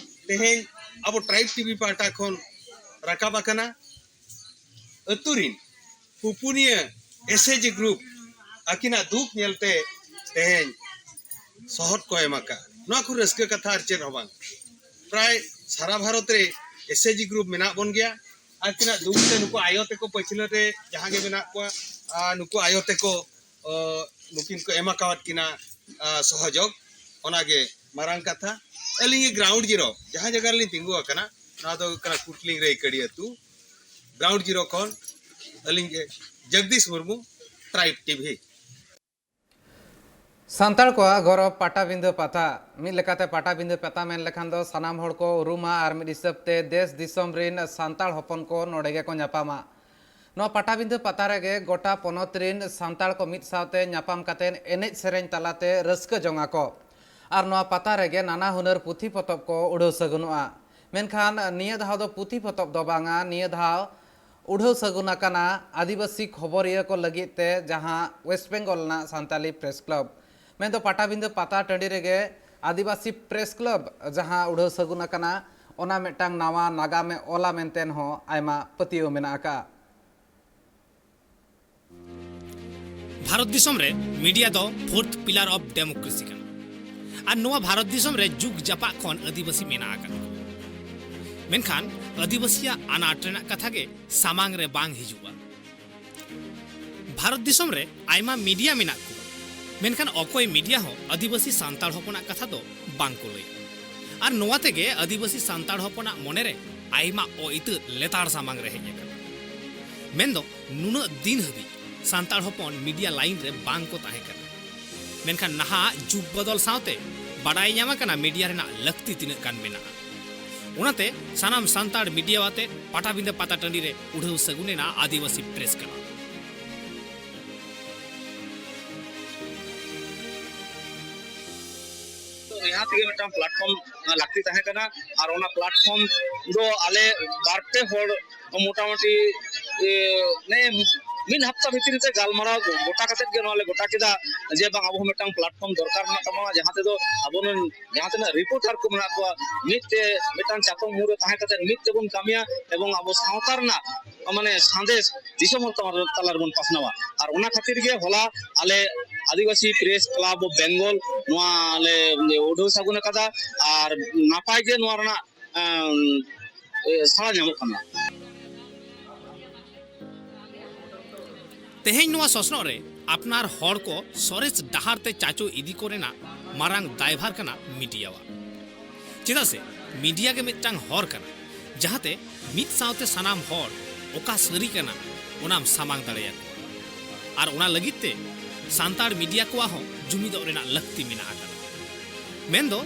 ᱛᱮᱦᱮᱧ ᱟᱵᱚ ᱴᱨᱟᱭᱤᱵᱽ ᱴᱤᱵᱷᱤ ᱯᱟᱦᱴᱟ ᱠᱷᱚᱱ ᱨᱟᱠᱟᱵ ᱟᱠᱟᱱᱟ᱾ ᱟᱹᱛᱩ ᱨᱤᱱ ᱯᱩᱯᱩᱱᱤᱭᱟᱹ ᱮᱥ ᱮᱪ ᱡᱤ ᱜᱨᱩᱯ ᱟᱹᱠᱤᱱᱟᱜ ᱫᱩᱠ ᱧᱮᱞᱛᱮ ᱛᱮᱦᱮᱧ ᱥᱚᱦᱚᱫ ᱠᱚ ᱮᱢ ᱟᱠᱟᱫ᱾ ᱱᱚᱣᱟ ᱠᱷᱚᱱ ᱨᱟᱹᱥᱠᱟᱹ ᱠᱟᱛᱷᱟ ᱟᱨ ᱪᱮᱫ ᱦᱚᱸ ᱵᱟᱝ᱾ ᱯᱨᱟᱭ ᱥᱟᱨᱟ ᱵᱷᱟᱨᱚᱛ ᱨᱮ ᱮᱥ ᱮᱪ ᱡᱤ ᱜᱨᱩᱯ ᱢᱮᱱᱟᱜ ᱵᱚᱱ ᱜᱮᱭᱟ᱾ ᱟᱹᱠᱤᱱᱟᱜ ᱫᱩᱠ ᱛᱮ ᱱᱩᱠᱩ ᱟᱭᱳ ᱛᱮᱠᱚ ᱯᱟᱹᱪᱷᱞᱟᱹ ᱨᱮ ᱡᱟᱦᱟᱸ ᱜᱮ ᱢᱮᱱᱟᱜ ᱠᱚᱣᱟ, ᱟᱨ ᱱᱩᱠᱩ ᱟᱭᱳ ᱛᱮᱠᱚ, ᱚ, ᱱᱩᱠᱤᱱ ᱠᱚ ᱮᱢ ᱟᱠᱟᱣᱟᱫ ᱠᱤᱱᱟ, ᱟ, ᱥᱚᱦᱚᱡᱳᱜᱽ᱾ ᱚᱱᱟᱜᱮ ᱢᱟᱨᱟᱝ ᱠᱟᱛᱷᱟ᱾ ᱟᱹᱞᱤᱧ ᱜᱮ ᱜᱨᱟᱣᱩᱱᱰ ᱡᱤᱨᱳ, ᱡᱟᱦᱟᱸ ᱡᱟᱭᱜᱟ ᱨᱮᱞᱤᱧ ᱛᱤᱸᱜᱩ ᱟᱠᱟᱱᱟ, ᱱᱚᱣᱟ ᱫᱚ ᱦᱩᱭᱩᱜ ᱠᱟᱱᱟ ᱠᱩᱴᱞᱤᱝ ᱨᱮ ᱤᱠᱟᱹᱲᱤ ᱟᱹᱛᱩ᱾ ᱜᱨᱟᱣᱩᱱᱰ ᱡᱤᱨᱳ ᱠᱷᱚᱱ ᱟᱹᱞᱤᱧ ᱜᱮ ᱡᱚᱜᱽᱫᱤᱥ ᱢᱩᱨᱢᱩ, ᱴᱨᱟᱭᱤᱵᱽ ᱴᱤᱵᱷᱤ᱾ ᱥᱟᱱᱛᱟᱲ ᱠᱚᱣᱟᱜ ᱜᱚᱨᱚᱵᱽ ᱯᱟᱴᱟᱵᱤᱸᱫᱟᱹ ᱯᱟᱛᱟ᱾ ᱢᱤᱫ ᱞᱮᱠᱟᱛᱮ ᱯᱟᱴᱟᱵᱤᱸᱫᱟᱹ ᱯᱟᱛᱟ ᱢᱮᱱ ᱞᱮᱠᱷᱟᱱ ᱫᱚ ᱥᱟᱱᱟᱢ ᱦᱚᱲ ᱠᱚ ᱩᱨᱩᱢᱟ ᱟᱨ ᱢᱤᱫ ᱦᱤᱥᱟᱹᱵ ᱛᱮ ᱫᱮᱥ ᱫᱤᱥᱚᱢ ᱨᱤᱱ ᱥᱟᱱᱛᱟᱲ ᱦᱚᱯᱚᱱ ᱠᱚ ᱱᱚᱰᱮ ᱜᱮᱠᱚ ᱧᱟᱯᱟᱢᱟ᱾ ᱱᱚᱣᱟ ᱯᱟᱴᱟᱵᱤᱸᱫᱟᱹ ᱯᱟᱛᱟ ᱨᱮᱜᱮ ᱜᱚᱴᱟ ᱯᱚᱱᱚᱛ ᱨᱤᱱ ᱥᱟᱱᱛᱟᱲ ᱠᱚ ᱢᱤᱫ ᱥᱟᱶᱛᱮ ᱧᱟᱯᱟᱢ ᱠᱟᱛᱮ ᱮᱱᱮᱡ ᱥᱮᱨᱮᱧ ᱛᱟᱞᱟᱛᱮ ᱨᱟᱹᱥᱠᱟᱹ ᱡᱚᱝ ᱟᱠᱚ᱾ ᱟᱨ ᱱᱚᱣᱟ ᱯᱟᱛᱟ ᱨᱮᱜᱮ ᱱᱟᱱᱟ ᱦᱩᱱᱟᱹᱨ ᱯᱩᱛᱷᱤ ᱯᱚᱛᱚᱵ ᱠᱚ ᱩᱰᱷᱟᱹᱣ ᱥᱟᱹᱜᱩᱱᱚᱜᱼᱟ᱾ ᱢᱮᱱᱠᱷᱟᱱ ᱱᱤᱭᱟᱹ ᱫᱷᱟᱣ ᱫᱚ ᱯᱩᱛᱷᱤ ᱯᱚᱛᱚᱵ ᱫᱚ ᱵᱟᱝᱟ, ᱱᱤᱭᱟᱹ ᱫᱷᱟᱣ ᱩᱰᱷᱟᱹᱣ ᱥᱟᱹᱜᱩᱱ ᱟᱠᱟᱱᱟ ᱟᱹᱫᱤᱵᱟᱹᱥᱤ ᱠᱷᱚᱵᱚᱨᱤᱭᱟᱹ ᱠᱚ ᱞᱟᱹᱜᱤᱫ ᱛᱮ, ᱡᱟᱦᱟᱸ ᱣᱮᱥᱴ ᱵᱮᱝᱜᱚᱞ ᱨᱮᱱᱟᱜ ᱥᱟᱱᱛᱟᱞᱤ ᱯᱨᱮᱥ ᱠᱞᱟᱵᱽ, ᱢᱮᱱᱫᱚ ᱯᱟᱴᱟᱵᱤᱸᱫᱟᱹ ᱯᱟᱛᱟ ᱴᱟᱺᱰᱤ ᱨᱮᱜᱮ ᱟᱹᱫᱤᱵᱟᱹᱥᱤ ᱯᱨᱮᱥ ᱠᱞᱟᱵᱽ ᱡᱟᱦᱟᱸ ᱩᱰᱷᱟᱹᱣ ᱥᱟᱹᱜᱩᱱ ᱟᱠᱟᱱᱟ, ᱚᱱᱟ ᱢᱤᱫᱴᱟᱝ ᱱᱟᱣᱟ ᱱᱟᱜᱟᱢᱮ ᱚᱞᱟ ᱢᱮᱱᱛᱮ ᱦᱚᱸ ᱟᱭᱢᱟ ᱯᱟᱹᱛᱭᱟᱹᱣ ᱢᱮᱱᱟᱜ ᱟᱠᱟᱫᱼᱟ᱾ ᱵᱷᱟᱨᱚᱛ ᱫᱤᱥᱚᱢ ᱨᱮ ᱢᱤᱰᱤᱭᱟ ᱫᱚ fourth pillar of democracy ᱠᱟᱱᱟ᱾ ᱟᱨ ᱱᱚᱣᱟ ᱵᱷᱟᱨᱚᱛ ᱫᱤᱥᱚᱢ ᱨᱮ ᱡᱩᱜᱽ ᱡᱟᱯᱟᱜ ᱠᱷᱚᱱ ᱟᱹᱫᱤᱵᱟᱹᱥᱤ ᱢᱮᱱᱟᱜ ᱟᱠᱟᱫ ᱠᱚᱣᱟ᱾ ᱢᱮᱱᱠᱷᱟᱱ ᱟᱹᱫᱤᱵᱟᱹᱥᱤᱭᱟᱜ ᱟᱱᱟᱴ ᱨᱮᱱᱟᱜ ᱠᱟᱛᱷᱟ ᱜᱮ ᱥᱟᱢᱟᱝ ᱨᱮ ᱵᱟᱝ ᱦᱤᱡᱩᱜᱼᱟ᱾ ᱵᱷᱟᱨᱚᱛ ᱫᱤᱥᱚᱢ ᱨᱮ ᱟᱭᱢᱟ ᱢᱤᱰᱤᱭᱟ ᱢᱮᱱᱟᱜ ᱠᱚᱣᱟ, ᱢᱮᱱᱠᱷᱟᱱ ᱚᱠᱚᱭ ᱢᱤᱰᱤᱭᱟ ᱦᱚᱸ ᱟᱹᱫᱤᱵᱟᱹᱥᱤ ᱥᱟᱱᱛᱟᱲ ᱦᱚᱯᱚᱱᱟᱜ ᱠᱟᱛᱷᱟ ᱫᱚ ᱵᱟᱝ ᱠᱚ ᱞᱟᱹᱭᱟ᱾ ᱟᱨ ᱱᱚᱣᱟ ᱛᱮᱜᱮ ᱟᱹᱫᱤᱵᱟᱹᱥᱤ ᱥᱟᱱᱛᱟᱲ ᱦᱚᱯᱚᱱᱟᱜ ᱢᱚᱱᱮᱨᱮ ᱟᱭᱢᱟ ᱚᱤᱛᱟᱹ ᱞᱮᱛᱟᱲ ᱥᱟᱢᱟᱝ ᱨᱮ ᱦᱮᱡ ᱟᱠᱟᱱᱟ᱾ ᱢᱮᱱᱫᱚ ᱱᱩᱱᱟᱹᱜ ᱫᱤᱱ ᱦᱟᱹᱵᱤᱡ ᱥᱟᱱᱛᱟᱲ ᱦᱚᱯᱚᱱ ᱢᱤᱰᱤᱭᱟ ᱞᱟᱭᱤᱱ ᱨᱮ ᱵᱟᱝ ᱠᱚ ᱛᱟᱦᱮᱸ ᱠᱟᱱᱟ᱾ ᱢᱮᱱᱠᱷᱟᱱ ᱱᱟᱦᱟᱜ ᱡᱩᱜᱽ ᱵᱚᱫᱚᱞ ᱥᱟᱶᱛᱮ ᱵᱟᱰᱟᱭ ᱧᱟᱢ ᱟᱠᱟᱱᱟ ᱢᱤᱰᱤᱭᱟ ᱨᱮᱱᱟᱜ ᱞᱟᱹᱠᱛᱤ ᱛᱤᱱᱟᱹᱜ ᱜᱟᱱ ᱢᱮᱱᱟᱜᱼᱟ᱾ ᱚᱱᱟᱛᱮ ᱥᱟᱱᱟᱢ ᱥᱟᱱᱛᱟᱲ ᱢᱤᱰᱤᱭᱟ ᱟᱛᱮ ᱯᱟᱴᱟᱵᱤᱸᱫᱟᱹ ᱯᱟᱛᱟ ᱴᱟᱺᱰᱤ ᱨᱮ ᱩᱰᱷᱟᱹᱣ ᱥᱟᱹᱜᱩᱱ ᱮᱱᱟ ᱟᱹᱫᱤᱵᱟᱹᱥᱤ ᱯᱨᱮᱥ ᱠᱞᱟᱵᱽ᱾ ᱛᱚ ᱱᱤᱦᱟᱹᱛ ᱜᱮ ᱢᱤᱫᱴᱟᱝ ᱯᱞᱟᱴᱯᱷᱚᱨᱢ ᱞᱟᱹᱠᱛᱤ ᱛᱟᱦᱮᱸ ᱠᱟᱱᱟ, ᱟᱨ ᱚᱱᱟ ᱯᱞᱟᱴᱯᱷᱚᱨᱢ ᱫᱚ ᱟᱞᱮ ᱵᱟᱨ ᱯᱮ ᱦᱚᱲ ᱢᱚᱴᱟᱢᱩᱴᱤ, ᱮ, ᱱᱮ ᱢᱤᱫ ᱦᱟᱯᱛᱟ ᱵᱷᱤᱛᱨᱤ ᱛᱮ ᱜᱟᱞᱢᱟᱨᱟᱣ ᱜᱚᱴᱟ ᱠᱟᱛᱮᱫ ᱜᱮ ᱱᱚᱣᱟ ᱞᱮ ᱜᱚᱴᱟ ᱠᱮᱫᱟ ᱡᱮ ᱵᱟᱝ, ᱟᱵᱚ ᱦᱚᱸ ᱢᱤᱫᱴᱟᱝ ᱯᱞᱟᱴᱯᱷᱚᱨᱢ ᱫᱚᱨᱠᱟᱨ ᱢᱮᱱᱟᱜ ᱛᱟᱵᱚᱱᱟ, ᱡᱟᱦᱟᱸ ᱛᱮᱫᱚ ᱟᱵᱚ ᱨᱮᱱ ᱡᱟᱦᱟᱸ ᱛᱤᱱᱟᱹᱜ ᱨᱤᱯᱳᱨᱴᱟᱨ ᱠᱚ ᱢᱮᱱᱟᱜ ᱠᱚᱣᱟ, ᱢᱤᱫ ᱛᱮ ᱢᱤᱫᱴᱟᱝ ᱪᱟᱛᱚᱢ ᱢᱩᱨ ᱨᱮ ᱛᱟᱦᱮᱸ ᱠᱟᱛᱮᱫ ᱢᱤᱫ ᱛᱮᱵᱚᱱ ᱠᱟᱹᱢᱤᱭᱟ ᱮᱵᱚᱝ ᱟᱵᱚ ᱥᱟᱶᱛᱟ ᱨᱮᱱᱟᱜ, ᱢᱟᱱᱮ, ᱥᱟᱸᱫᱮᱥ ᱫᱤᱥᱚᱢ ᱦᱚᱲ ᱛᱟᱞᱟ ᱨᱮᱵᱚᱱ ᱯᱟᱥᱱᱟᱣᱟ᱾ ᱟᱨ ᱚᱱᱟ ᱠᱷᱟᱹᱛᱤᱨ ᱜᱮ ᱦᱚᱞᱟ ᱟᱞᱮ ᱟᱹᱫᱤᱵᱟᱹᱥᱤ ᱯᱨᱮᱥ ᱠᱞᱟᱵᱽ ᱚᱯᱷ ᱵᱮᱝᱜᱚᱞ ᱱᱚᱣᱟ ᱞᱮ ᱩᱰᱷᱟᱹᱣ ᱥᱟᱹᱜᱩᱱ ᱟᱠᱟᱫᱟ᱾ ᱟᱨ ᱱᱟᱯᱟᱭ ᱜᱮ ᱱᱚᱣᱟ ᱨᱮᱱᱟᱜ ᱟᱢ, ᱮ, ᱥᱟᱲᱟ ᱧᱟᱢᱚᱜ ᱠᱟᱱᱟ᱾ ᱛᱮᱦᱮᱧ ᱱᱚᱣᱟ ᱥᱚᱥᱱᱚᱜ ᱨᱮ ᱟᱯᱱᱟᱨ ᱦᱚᱲ ᱠᱚ ᱥᱚᱨᱮᱥ ᱰᱟᱦᱟᱨ ᱛᱮ ᱪᱟᱪᱳ ᱤᱫᱤ ᱠᱚ ᱨᱮᱱᱟᱜ ᱢᱟᱨᱟᱝ ᱫᱟᱭᱵᱷᱟᱨ ᱠᱟᱱᱟ ᱢᱤᱰᱤᱭᱟᱣᱟᱜ᱾ ᱪᱮᱫᱟᱜ ᱥᱮ ᱢᱤᱰᱤᱭᱟ ᱜᱮ ᱢᱤᱫᱴᱟᱝ ᱦᱚᱨ ᱠᱟᱱᱟ, ᱡᱟᱦᱟᱸᱛᱮ ᱢᱤᱫ ᱥᱟᱶᱛᱮ ᱥᱟᱱᱟᱢ ᱦᱚᱲ ᱚᱠᱟ ᱥᱟᱹᱨᱤ ᱠᱟᱱᱟ ᱚᱱᱟᱢ ᱥᱟᱢᱟᱝ ᱫᱟᱲᱮᱭᱟᱠᱚᱣᱟ᱾ ᱟᱨ ᱚᱱᱟ ᱞᱟᱹᱜᱤᱫ ᱛᱮ ᱥᱟᱱᱛᱟᱲ ᱢᱤᱰᱤᱭᱟ ᱠᱚᱣᱟᱜ ᱦᱚᱸ ᱡᱩᱢᱤᱫᱚᱜ ᱨᱮᱱᱟᱜ ᱞᱟᱹᱠᱛᱤ ᱢᱮᱱᱟᱜ ᱟᱠᱟᱫᱟ᱾ ᱢᱮᱱᱫᱚ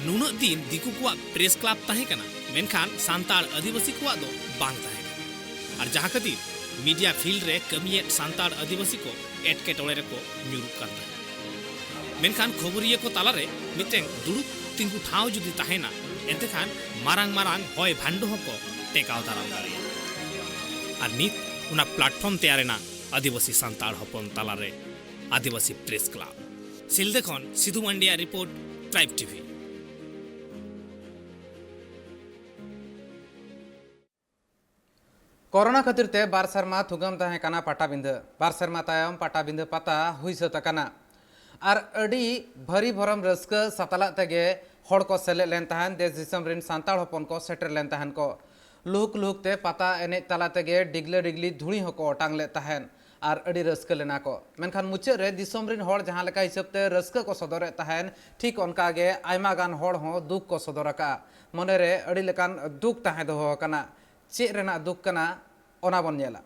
ᱱᱩᱱᱟᱹᱜ ᱫᱤᱱ ᱫᱤᱠᱩ ᱠᱚᱣᱟᱜ ᱯᱨᱮᱥ ᱠᱞᱟᱵᱽ ᱛᱟᱦᱮᱸ ᱠᱟᱱᱟ, ᱢᱮᱱᱠᱷᱟᱱ ᱥᱟᱱᱛᱟᱲ ᱟᱹᱫᱤᱵᱟᱹᱥᱤ ᱠᱚᱣᱟᱜ ᱫᱚ ᱵᱟᱝ ᱛᱟᱦᱮᱸ ᱠᱟᱱᱟ᱾ ᱟᱨ ᱡᱟᱦᱟᱸ ᱠᱷᱟᱹᱛᱤᱨ ᱢᱤᱰᱤᱭᱟ ᱯᱷᱤᱞᱰ ᱨᱮ ᱠᱟᱹᱢᱤᱭᱮᱫ ᱥᱟᱱᱛᱟᱲ ᱟᱹᱫᱤᱵᱟᱹᱥᱤ ᱠᱚ ᱮᱴᱠᱮᱴᱚᱬᱮ ᱨᱮᱠᱚ ᱧᱩᱨᱩᱜ ᱠᱟᱱ ᱛᱟᱦᱮᱸᱫ᱾ ᱢᱮᱱᱠᱷᱟᱱ ᱠᱷᱚᱵᱚᱨᱤᱭᱟᱹ ᱠᱚ ᱛᱟᱞᱟᱨᱮ ᱢᱤᱫᱴᱮᱱ ᱫᱩᱲᱩᱵ ᱛᱤᱸᱜᱩ ᱴᱷᱟᱶ ᱡᱩᱫᱤ ᱛᱟᱦᱮᱱᱟ, ᱮᱱᱛᱮᱠᱷᱟᱱ ᱢᱟᱨᱟᱝ ᱢᱟᱨᱟᱝ ᱦᱚᱭ ᱵᱷᱟᱱᱰᱚ ᱦᱚᱸᱠᱚ ᱴᱮᱠᱟᱣ ᱫᱟᱨᱟᱢ ᱫᱟᱲᱮᱭᱟᱜᱼᱟ᱾ ᱟᱨ ᱱᱤᱛ ᱚᱱᱟ ᱯᱞᱟᱴᱯᱷᱚᱨᱢ ᱛᱮᱭᱟᱨ ᱮᱱᱟ ᱟᱹᱫᱤᱵᱟᱹᱥᱤ ᱥᱟᱱᱛᱟᱲ ᱦᱚᱯᱚᱱ ᱛᱟᱞᱟᱨᱮ ᱟᱹᱫᱤᱵᱟᱹᱥᱤ ᱯᱨᱮᱥ ᱠᱞᱟᱵᱽ᱾ ᱥᱤᱞᱫᱟᱹ ᱠᱷᱚᱱ ᱥᱤᱫᱷᱩ ᱢᱟᱱᱰᱤᱭᱟᱜ ᱨᱤᱯᱳᱨᱴ, ᱴᱨᱟᱭᱤᱵᱽ ᱴᱤᱵᱷᱤ᱾ ᱠᱚᱨᱳᱱᱟ ᱠᱷᱟᱹᱛᱤᱨ ᱛᱮ ᱵᱟᱨ ᱥᱮᱨᱢᱟ ᱛᱷᱩᱠᱟᱹᱢ ᱛᱟᱦᱮᱸ ᱠᱟᱱᱟ ᱯᱟᱴᱟᱵᱤᱸᱫᱷᱟᱹ᱾ ᱵᱟᱨ ᱥᱮᱨᱢᱟ ᱛᱟᱭᱚᱢ ᱯᱟᱴᱟᱵᱤᱸᱫᱷᱟᱹ ᱯᱟᱛᱟ ᱦᱩᱭ ᱥᱟᱹᱛ ᱟᱠᱟᱱᱟ᱾ ᱟᱨ ᱟᱹᱰᱤ ᱵᱷᱟᱹᱨᱤ ᱵᱷᱚᱨᱚᱢ ᱨᱟᱹᱥᱠᱟᱹ ᱥᱟᱛᱞᱟᱜ ᱛᱮᱜᱮ ᱦᱚᱲ ᱠᱚ ᱥᱮᱞᱮᱫ ᱞᱮᱱ ᱛᱟᱦᱮᱸᱱ, ᱫᱮᱥ ᱫᱤᱥᱚᱢ ᱨᱤᱱ ᱥᱟᱱᱛᱟᱲ ᱦᱚᱯᱚᱱ ᱠᱚ ᱥᱮᱴᱮᱨ ᱞᱮᱱ ᱛᱟᱦᱮᱸᱱ ᱠᱚ᱾ ᱞᱩᱦᱩᱠ ᱞᱩᱦᱩᱠ ᱛᱮ ᱯᱟᱛᱟ ᱮᱱᱮᱡ ᱛᱟᱞᱟ ᱛᱮᱜᱮ ᱰᱤᱜᱽᱞᱟᱹ ᱰᱤᱜᱽᱞᱤ ᱫᱷᱩᱲᱤ ᱦᱚᱸᱠᱚ ᱚᱴᱟᱝ ᱞᱮᱫ ᱛᱟᱦᱮᱸᱱ᱾ ᱟᱨ ᱟᱹᱰᱤ ᱨᱟᱹᱥᱠᱟᱹ ᱞᱮᱱᱟ ᱠᱚ᱾ ᱢᱮᱱᱠᱷᱟᱱ ᱢᱩᱪᱟᱹᱫ ᱨᱮ ᱫᱤᱥᱚᱢ ᱨᱤᱱ ᱦᱚᱲ ᱡᱟᱦᱟᱸ ᱞᱮᱠᱟ ᱦᱤᱥᱟᱹᱵ ᱛᱮ ᱨᱟᱹᱥᱠᱟᱹ ᱠᱚ ᱥᱚᱫᱚᱨᱮᱫ ᱛᱟᱦᱮᱸᱱ, ᱴᱷᱤᱠ ᱚᱱᱠᱟ ᱜᱮ ᱟᱭᱢᱟ ᱜᱟᱱ ᱦᱚᱲ ᱦᱚᱸ ᱫᱩᱠ ᱠᱚ ᱥᱚᱫᱚᱨ ᱟᱠᱟᱫᱼᱟ᱾ ᱢᱚᱱᱮ ᱨᱮ ᱟᱹᱰᱤ ᱞᱮᱠᱟᱱ ᱫᱩᱠ ᱛᱟᱦᱮᱸ ᱫᱚᱦᱚ ᱟᱠᱟᱱᱟ᱾ ᱪᱮᱫ ᱨᱮᱱᱟᱜ ᱫᱩᱠ ᱠᱟᱱᱟ, ᱚᱱᱟ ᱵᱚᱱ ᱧᱮᱞᱟ᱾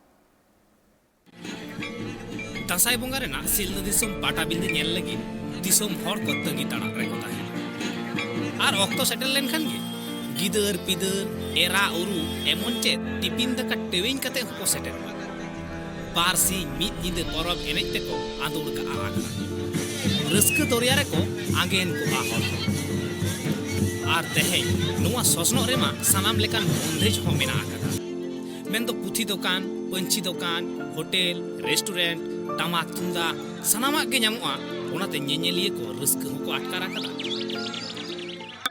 ᱫᱟᱸᱥᱟᱭ ᱵᱚᱸᱜᱟ ᱨᱮᱱᱟᱜ ᱥᱤᱞᱫᱟᱹ ᱫᱤᱥᱚᱢ ᱯᱟᱴᱟᱵᱤᱸᱫᱷᱟᱹ ᱧᱮᱞ ᱞᱟᱹᱜᱤᱫ ᱫᱤᱥᱚᱢ ᱦᱚᱲ ᱠᱚ ᱛᱟᱺᱜᱤ ᱛᱟᱲᱟᱜ ᱨᱮᱠᱚ ᱛᱟᱦᱮᱸᱱᱟ᱾ ᱟᱨ ᱚᱠᱛᱚ ᱥᱮᱴᱮᱨ ᱞᱮᱱᱠᱷᱟᱱ ᱜᱮ ᱜᱤᱫᱟᱹᱨ ᱯᱤᱫᱟᱹᱨ, ᱮᱨᱟ ᱩᱨᱩ, ᱮᱢᱚᱱ ᱪᱮᱫ ᱴᱤᱯᱤᱱ ᱫᱟᱠᱟ ᱴᱮᱣᱮᱧ ᱠᱟᱛᱮ ᱦᱚᱸᱠᱚ ᱥᱮᱴᱮᱨᱚᱜᱼᱟ᱾ ᱵᱟᱨ ᱥᱤᱧ ᱢᱤᱫ ᱧᱤᱫᱟᱹ ᱯᱚᱨᱚᱵᱽ ᱮᱱᱮᱡ ᱛᱮᱠᱚ ᱟᱸᱫᱳᱲ ᱠᱟᱜᱼᱟ ᱟᱠᱷᱲᱟ᱾ ᱨᱟᱹᱥᱠᱟᱹ ᱫᱚᱨᱭᱟ ᱨᱮᱠᱚ ᱟᱸᱜᱮᱱ ᱠᱚᱜᱼᱟ ᱦᱚᱲ ᱠᱚ᱾ ᱟᱨ ᱛᱮᱦᱮᱧ ᱱᱚᱣᱟ ᱥᱚᱥᱱᱚᱜ ᱨᱮᱢᱟ ᱥᱟᱱᱟᱢ ᱞᱮᱠᱟᱱ ᱵᱚᱱᱫᱮᱡᱽ ᱦᱚᱸ ᱢᱮᱱᱟᱜ ᱟᱠᱟᱫᱟ᱾ ᱢᱮᱱᱫᱚ ᱯᱩᱛᱷᱤ ᱫᱚᱠᱟᱱ, ᱯᱟᱹᱧᱪᱤ ᱫᱚᱠᱟᱱ, ᱦᱳᱴᱮᱞ, ᱨᱮᱥᱴᱩᱨᱮᱱᱴ, ᱴᱟᱢᱟᱠ ᱛᱩᱢᱫᱟᱜ, ᱥᱟᱱᱟᱢᱟᱜ ᱜᱮ ᱧᱟᱢᱚᱜᱼᱟ᱾ ᱚᱱᱟᱛᱮ ᱧᱮᱧᱮᱞᱤᱭᱟᱹ ᱠᱚ ᱨᱟᱹᱥᱠᱟᱹ ᱦᱚᱸᱠᱚ ᱟᱴᱠᱟᱨ ᱟᱠᱟᱫᱟ᱾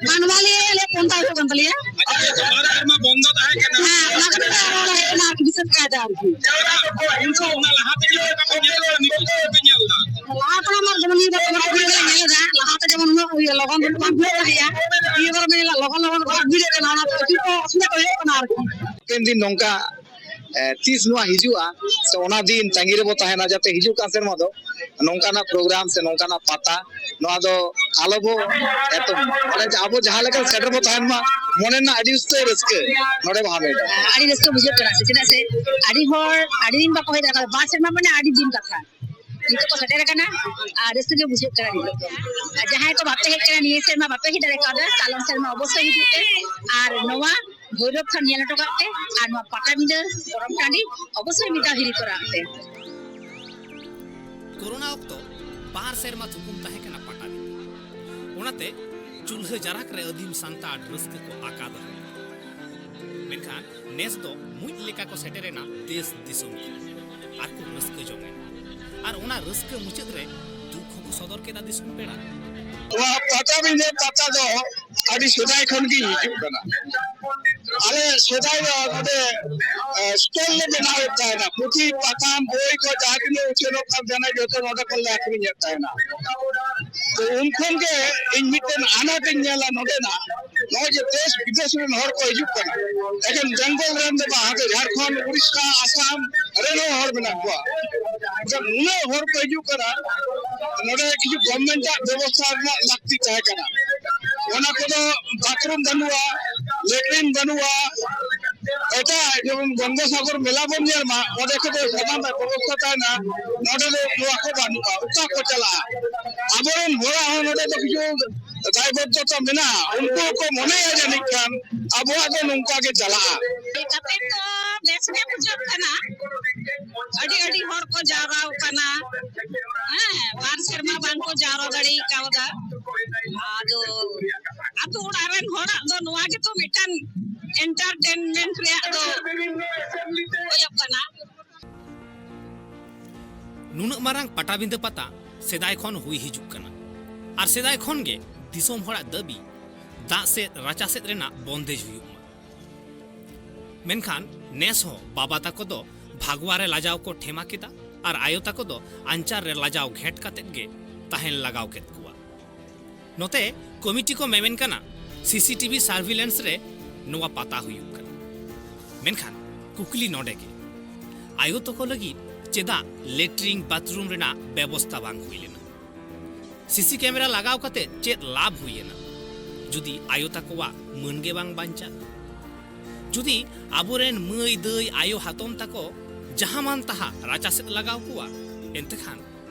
ᱢᱟᱱᱣᱟᱞᱤᱭᱟᱹ ᱞᱮ ᱯᱚᱱᱛᱷᱟ ᱦᱩᱭᱩᱜ ᱠᱟᱱ ᱛᱟᱞᱮᱭᱟ᱾ ᱟᱪᱪᱷᱟ, ᱵᱟᱨ ᱥᱮᱨᱢᱟ ᱵᱚᱱᱫᱚ ᱛᱟᱦᱮᱸ ᱠᱟᱱᱟ᱾ ᱦᱮᱸ, ᱚᱱᱟ ᱠᱷᱟᱹᱛᱤᱨ ᱛᱮ ᱟᱨᱚ ᱞᱮ ᱦᱮᱡ ᱮᱱᱟ ᱟᱨᱠᱤ, ᱵᱤᱥᱮᱥ ᱠᱟᱭᱛᱮ ᱟᱨᱠᱤ᱾ ᱡᱟᱣᱨᱟ ᱠᱚ ᱦᱤᱡᱩᱜ, ᱚᱱᱟ ᱞᱟᱦᱟ ᱛᱮᱜᱮ ᱯᱮ ᱧᱮᱞ ᱞᱮᱫᱟ, ᱱᱤᱛᱚᱜ ᱫᱚ ᱯᱮ ᱧᱮᱞ ᱮᱫᱟ? ᱞᱟᱦᱟ ᱠᱷᱚᱱᱟᱜ ᱢᱟ ᱡᱮᱢᱚᱱ ᱱᱤᱭᱟᱹ ᱵᱟᱨ ᱫᱚ ᱵᱟᱝ ᱵᱷᱤᱲ ᱞᱮ ᱧᱮᱞ ᱮᱫᱟ, ᱞᱟᱦᱟᱛᱮ ᱡᱮᱢᱚᱱ ᱩᱱᱟᱹᱜ ᱤᱭᱟᱹ ᱞᱚᱜᱚᱱ ᱵᱷᱤᱲ ᱵᱟᱝ ᱦᱩᱭᱩᱜ ᱛᱟᱦᱮᱸᱜᱼᱟ, ᱱᱤᱭᱟᱹ ᱵᱟᱨ ᱢᱟ ᱧᱮᱞᱚᱜ ᱞᱚᱜᱚᱱ ᱞᱚᱜᱚᱱ ᱠᱚ ᱵᱷᱤᱲᱚᱜ ᱠᱟᱱᱟ, ᱚᱱᱟᱛᱮ ᱟᱹᱰᱤ ᱠᱚ ᱚᱥᱩᱵᱤᱫᱷᱟ ᱠᱚ ᱦᱩᱭᱩᱜ ᱠᱟᱱᱟ ᱟᱨᱠᱤ᱾ ᱦᱟᱯᱮᱱ ᱫᱤᱱ ᱱᱚᱝᱠᱟ, ᱮ, ᱛᱤᱥ ᱱᱚᱣᱟ ᱦᱤᱡᱩᱜᱼᱟ, ᱥᱮ ᱚᱱᱟ ᱫᱤᱱ ᱛᱟᱺᱜᱤ ᱨᱮᱵᱚ ᱛᱟᱦᱮᱱᱟ, ᱡᱟᱛᱮ ᱦᱤᱡᱩᱜ ᱠᱟᱱ ᱥᱮᱨᱢᱟ ᱫᱚ ᱱᱚᱝᱠᱟᱱᱟᱜ ᱯᱨᱳᱜᱨᱟᱢ ᱥᱮ ᱱᱚᱝᱠᱟᱱᱟᱜ ᱯᱟᱛᱟ ᱱᱚᱣᱟ ᱫᱚ ᱟᱞᱚ ᱵᱚ ᱮᱛᱚᱢ, ᱢᱟᱱᱮ ᱟᱵᱚ ᱡᱟᱦᱟᱸ ᱞᱮᱠᱟ ᱥᱮᱴᱮᱨ ᱵᱚ ᱛᱟᱦᱮᱱ ᱢᱟ, ᱢᱚᱱᱮ ᱨᱮᱱᱟᱜ ᱟᱹᱰᱤ ᱩᱥᱛᱟᱹᱭ ᱨᱟᱹᱥᱠᱟᱹ ᱱᱚᱰᱮ ᱵᱚ ᱦᱟᱢᱮᱴᱟ᱾ ᱟᱹᱰᱤ ᱨᱟᱹᱥᱠᱟᱹ ᱵᱩᱡᱷᱟᱹᱜ ᱠᱟᱱᱟ ᱥᱮ, ᱪᱮᱫᱟᱜ ᱥᱮ ᱟᱹᱰᱤ ᱦᱚᱲ ᱟᱹᱰᱤ ᱫᱤᱱ ᱵᱟᱠᱚ ᱦᱮᱡ ᱫᱟᱲᱮ ᱠᱟᱣᱫᱟ, ᱵᱟᱨ ᱥᱮᱨᱢᱟ ᱢᱟᱱᱮ ᱟᱹᱰᱤ ᱫᱤᱱ ᱠᱟᱛᱷᱟ᱾ ᱱᱤᱛᱚᱜ ᱠᱚ ᱥᱮᱴᱮᱨ ᱟᱠᱟᱱᱟ ᱟᱨ ᱨᱟᱹᱥᱠᱟᱹ ᱜᱮ ᱵᱩᱡᱷᱟᱹᱜ ᱠᱟᱱᱟ ᱱᱤᱛᱚᱜ ᱫᱚ᱾ ᱟᱨ ᱡᱟᱦᱟᱸᱭ ᱠᱚ ᱵᱟᱯᱮ ᱦᱮᱡ ᱠᱟᱱᱟ, ᱱᱤᱭᱟᱹ ᱥᱮᱨᱢᱟ ᱵᱟᱯᱮ ᱦᱮᱡ ᱫᱟᱲᱮ ᱠᱟᱣᱫᱟ, ᱠᱟᱞᱚᱢ ᱥᱮᱨᱢᱟ ᱚᱵᱚᱥᱥᱳᱭ ᱦᱤᱡᱩᱜ ᱯᱮ ᱟᱨ ᱱᱚᱣᱟ ᱵᱷᱳᱭᱨᱚᱵ ᱛᱷᱟᱱ ᱧᱮᱞ ᱦᱚᱴᱚ ᱠᱟᱜ ᱯᱮ ᱟᱨ ᱱᱚᱣᱟ ᱯᱟᱴᱟᱵᱤᱸᱫᱟᱹ ᱯᱚᱨᱚᱵᱽ ᱴᱟᱺᱰᱤ ᱚᱵᱚᱥᱥᱳᱭ ᱢᱤᱫ ᱫᱷᱟᱣ ᱦᱤᱨᱤ ᱛᱚᱨᱟᱜ ᱯᱮ᱾ ᱠᱳᱨᱳᱱᱟ ᱚᱠᱛᱚ ᱵᱟᱨ ᱥᱮᱨᱢᱟ ᱛᱷᱩᱠᱩᱢ ᱛᱟᱦᱮᱸ ᱠᱟᱱᱟ ᱯᱟᱴᱟᱵᱤᱸᱫᱟᱹ, ᱚᱱᱟᱛᱮ ᱪᱩᱞᱦᱟᱹ ᱡᱟᱨᱟᱠ ᱨᱮ ᱟᱹᱫᱤᱢ ᱥᱟᱱᱛᱟᱲ ᱨᱟᱹᱥᱠᱟᱹ ᱠᱚ ᱟᱠᱟ ᱫᱚᱦᱚ ᱞᱮᱫᱟ᱾ ᱢᱮᱱᱠᱷᱟᱱ ᱱᱮᱥ ᱫᱚ ᱢᱩᱸᱡ ᱞᱮᱠᱟ ᱠᱚ ᱥᱮᱴᱮᱨᱮᱱᱟ ᱫᱮᱥ ᱫᱤᱥᱚᱢ ᱠᱚ ᱟᱨ ᱠᱚ ᱨᱟᱹᱥᱠᱟᱹ ᱡᱚᱝ ᱮᱱᱟ᱾ ᱟᱨ ᱚᱱᱟ ᱨᱟᱹᱥᱠᱟᱹ ᱢᱩᱪᱟᱹᱫ ᱨᱮ ᱫᱩᱠ ᱦᱚᱸᱠᱚ ᱥᱚᱫᱚᱨ ᱠᱮᱫᱟ ᱫᱤᱥᱚᱢ ᱯᱮᱲᱟ᱾ ᱱᱚᱣᱟ ᱯᱟᱴᱟᱵᱤᱸᱫᱷᱟᱹ ᱯᱟᱛᱟ ᱫᱚ ᱟᱹᱰᱤ ᱥᱮᱫᱟᱭ ᱠᱷᱚᱱ ᱜᱮ ᱦᱤᱡᱩᱜ ᱠᱟᱱᱟ᱾ ᱟᱞᱮ ᱥᱮᱫᱟᱭ ᱫᱚ ᱱᱚᱰᱮ, ᱮ, ᱥᱴᱚᱞ ᱞᱮ ᱵᱮᱱᱟᱣᱮᱫ ᱛᱟᱦᱮᱱᱟ᱾ ᱯᱩᱛᱷᱤ, ᱯᱟᱛᱷᱟᱢ, ᱵᱳᱭ ᱠᱚ ᱡᱟᱦᱟᱸ ᱛᱤᱱᱟᱹᱜ ᱩᱪᱷᱟᱹᱱᱚᱜ ᱠᱟᱱ ᱛᱟᱦᱮᱱᱟ, ᱡᱚᱛᱚ ᱱᱚᱰᱮ ᱠᱷᱚᱱ ᱞᱮ ᱟᱠᱷᱨᱤᱧᱮᱫ ᱛᱟᱦᱮᱱᱟ᱾ ᱛᱚ ᱩᱱ ᱠᱷᱚᱱ ᱜᱮ ᱤᱧ ᱢᱤᱫᱴᱮᱱ ᱟᱱᱟᱴ ᱤᱧ ᱧᱮᱞᱟ ᱱᱚᱰᱮᱱᱟᱜ, ᱱᱚᱜᱼᱚᱭ ᱡᱮ ᱫᱮᱥ ᱵᱤᱫᱮᱥ ᱨᱮᱱ ᱦᱚᱲ ᱠᱚ ᱦᱤᱡᱩᱜ ᱠᱟᱱᱟ, ᱮᱠᱮᱱ ᱵᱮᱝᱜᱚᱞ ᱨᱮᱱ ᱫᱚ ᱵᱟᱝ, ᱦᱟᱱᱛᱮ ᱡᱷᱟᱲᱠᱷᱚᱸᱰ, ᱩᱲᱤᱥᱥᱟ, ᱟᱥᱟᱢ ᱨᱮᱱ ᱦᱚᱸ ᱦᱚᱲ ᱢᱮᱱᱟᱜ ᱠᱚᱣᱟ᱾ ᱡᱮ ᱱᱩᱱᱟᱹᱜ ᱦᱚᱲ ᱠᱚ ᱦᱤᱡᱩᱜ ᱠᱟᱱᱟ, ᱱᱚᱰᱮ ᱠᱤᱪᱷᱩ ᱜᱚᱵᱷᱢᱮᱱᱴ ᱟᱜ ᱵᱮᱵᱚᱥᱛᱷᱟ ᱨᱮᱱᱟᱜ ᱞᱟᱹᱠᱛᱤ ᱛᱟᱦᱮᱸ ᱠᱟᱱᱟ᱾ ᱚᱱᱟ ᱠᱚᱫᱚ ᱵᱟᱛᱷᱨᱩᱢ ᱵᱟᱹᱱᱩᱜᱼᱟ, ᱞᱮᱴᱨᱤᱱ ᱵᱟᱹᱱᱩᱜᱼᱟ, ᱮᱴᱟᱜ ᱡᱮᱢᱚᱱ ᱜᱚᱝᱜᱟᱥᱟᱜᱚᱨ ᱢᱮᱞᱟ ᱵᱚᱱ ᱧᱮᱞ ᱢᱟ, ᱚᱸᱰᱮ ᱠᱚᱫᱚ ᱥᱟᱱᱟᱢᱟᱜ ᱵᱮᱵᱚᱥᱛᱷᱟ ᱛᱟᱦᱮᱱᱟ, ᱱᱚᱰᱮ ᱫᱚ ᱱᱚᱣᱟ ᱠᱚ ᱵᱟᱹᱱᱩᱜᱼᱟ᱾ ᱚᱠᱟ ᱠᱚ ᱪᱟᱞᱟᱜᱼᱟ? ᱟᱵᱚᱨᱮᱱ ᱦᱚᱲᱟᱜ ᱦᱚᱸ ᱱᱚᱰᱮ ᱫᱚ ᱠᱤᱪᱷᱩ ᱫᱟᱭᱵᱚᱫᱽᱫᱷᱚᱛᱟ ᱢᱮᱱᱟᱜᱼᱟ, ᱩᱱᱠᱩ ᱦᱚᱸᱠᱚ ᱢᱚᱱᱮᱭᱟ ᱡᱟᱹᱱᱤᱡ ᱠᱷᱟᱱ ᱟᱵᱚᱣᱟᱜ ᱫᱚ ᱱᱚᱝᱠᱟ ᱜᱮ ᱪᱟᱞᱟᱜᱼᱟ᱾ ᱠᱟᱛᱮ ᱛᱚ ᱵᱮᱥ ᱜᱮ ᱵᱩᱡᱷᱟᱹᱜ ᱠᱟᱱᱟ, ᱟᱹᱰᱤ ᱟᱹᱰᱤ ᱦᱚᱲ ᱠᱚ ᱡᱟᱣᱨᱟ ᱟᱠᱟᱱᱟ᱾ ᱦᱮᱸ, ᱵᱟᱨ ᱥᱮᱨᱢᱟ ᱵᱟᱝ ᱠᱚ ᱡᱟᱣᱨᱟ ᱫᱟᱲᱮ ᱠᱟᱣᱫᱟ᱾ ᱟᱫᱚ ᱟᱛᱳ ᱚᱲᱟᱜ ᱨᱮᱱ ᱦᱚᱲᱟᱜ ᱫᱚ ᱱᱚᱣᱟ ᱜᱮᱛᱚ ᱢᱤᱫᱴᱟᱝ ᱮᱱᱴᱟᱨᱴᱮᱱᱢᱮᱱᱴ ᱨᱮᱭᱟᱜ ᱫᱚ ᱦᱩᱭᱩᱜ ᱠᱟᱱᱟ᱾ ᱱᱩᱱᱟᱹᱜ ᱢᱟᱨᱟᱝ ᱯᱟᱴᱟᱵᱤᱸᱫᱟᱹ ᱯᱟᱛᱟ ᱥᱮᱫᱟᱭ ᱠᱷᱚᱱ ᱦᱩᱭ ᱦᱤᱡᱩᱜ ᱠᱟᱱᱟ, ᱟᱨ ᱥᱮᱫᱟᱭ ᱠᱷᱚᱱ ᱜᱮ ᱫᱤᱥᱚᱢ ᱦᱚᱲᱟᱜ ᱫᱟᱹᱵᱤ ᱫᱟᱜ ᱥᱮᱫ ᱨᱟᱪᱟ ᱥᱮᱫ ᱨᱮᱱᱟᱜ ᱵᱚᱱᱫᱮᱡ ᱦᱩᱭᱩᱜ ᱢᱟ᱾ ᱢᱮᱱᱠᱷᱟᱱ ᱱᱮᱥ ᱦᱚᱸ ᱵᱟᱵᱟ ᱛᱟᱠᱚ ᱫᱚ ᱵᱷᱟᱜᱽᱣᱟ ᱨᱮ ᱞᱟᱡᱟᱣ ᱠᱚ ᱴᱷᱮᱢᱟ ᱠᱮᱫᱟ ᱟᱨ ᱟᱭᱳ ᱛᱟᱠᱚ ᱫᱚ ᱟᱧᱪᱟᱨ ᱨᱮ ᱞᱟᱡᱟᱣ ᱜᱷᱮᱸᱴ ᱠᱟᱛᱮᱫ ᱜᱮ ᱛᱟᱦᱮᱱ ᱞᱟᱜᱟᱣ ᱠᱮᱫ ᱠᱚᱣᱟ᱾ ᱱᱚᱛᱮ ᱠᱚᱢᱤᱴᱤ ᱠᱚ ᱢᱮᱢᱮᱱ ᱠᱟᱱᱟ, ᱥᱤᱥᱤᱴᱤᱵᱷᱤ ᱥᱟᱨᱵᱷᱤᱞᱮᱱᱥ ᱨᱮ ᱱᱚᱣᱟ ᱯᱟᱛᱟ ᱦᱩᱭᱩᱜ ᱠᱟᱱᱟ᱾ ᱢᱮᱱᱠᱷᱟᱱ ᱠᱩᱠᱞᱤ ᱱᱚᱰᱮ ᱜᱮ, ᱟᱭᱳ ᱛᱟᱠᱚ ᱞᱟᱹᱜᱤᱫ ᱪᱮᱫᱟᱜ ᱞᱮᱴᱨᱤᱱ ᱵᱟᱛᱷᱨᱩᱢ ᱨᱮᱱᱟᱜ ᱵᱮᱵᱚᱥᱛᱟ ᱵᱟᱝ ᱦᱩᱭ ᱞᱮᱱᱟ? ᱥᱤᱥᱤ ᱠᱮᱢᱮᱨᱟ ᱞᱟᱜᱟᱣ ᱠᱟᱛᱮ ᱪᱮᱫ ᱞᱟᱵᱷ ᱦᱩᱭ ᱮᱱᱟ, ᱡᱩᱫᱤ ᱟᱭᱳ ᱛᱟᱠᱚᱣᱟᱜ ᱢᱟᱹᱱ ᱜᱮ ᱵᱟᱝ ᱵᱟᱧᱪᱟᱜᱼᱟ? ᱡᱩᱫᱤ ᱟᱵᱚᱨᱮᱱ ᱢᱟᱹᱭ ᱫᱟᱹᱭ ᱟᱭᱳ ᱦᱟᱛᱚᱢ ᱛᱟᱠᱚ ᱡᱟᱦᱟᱸ ᱢᱟᱱ ᱛᱟᱦᱟ ᱨᱟᱪᱟ ᱥᱮᱫ ᱞᱟᱜᱟᱣ ᱠᱚᱣᱟ, ᱮᱱᱛᱮ ᱠᱷᱟᱱ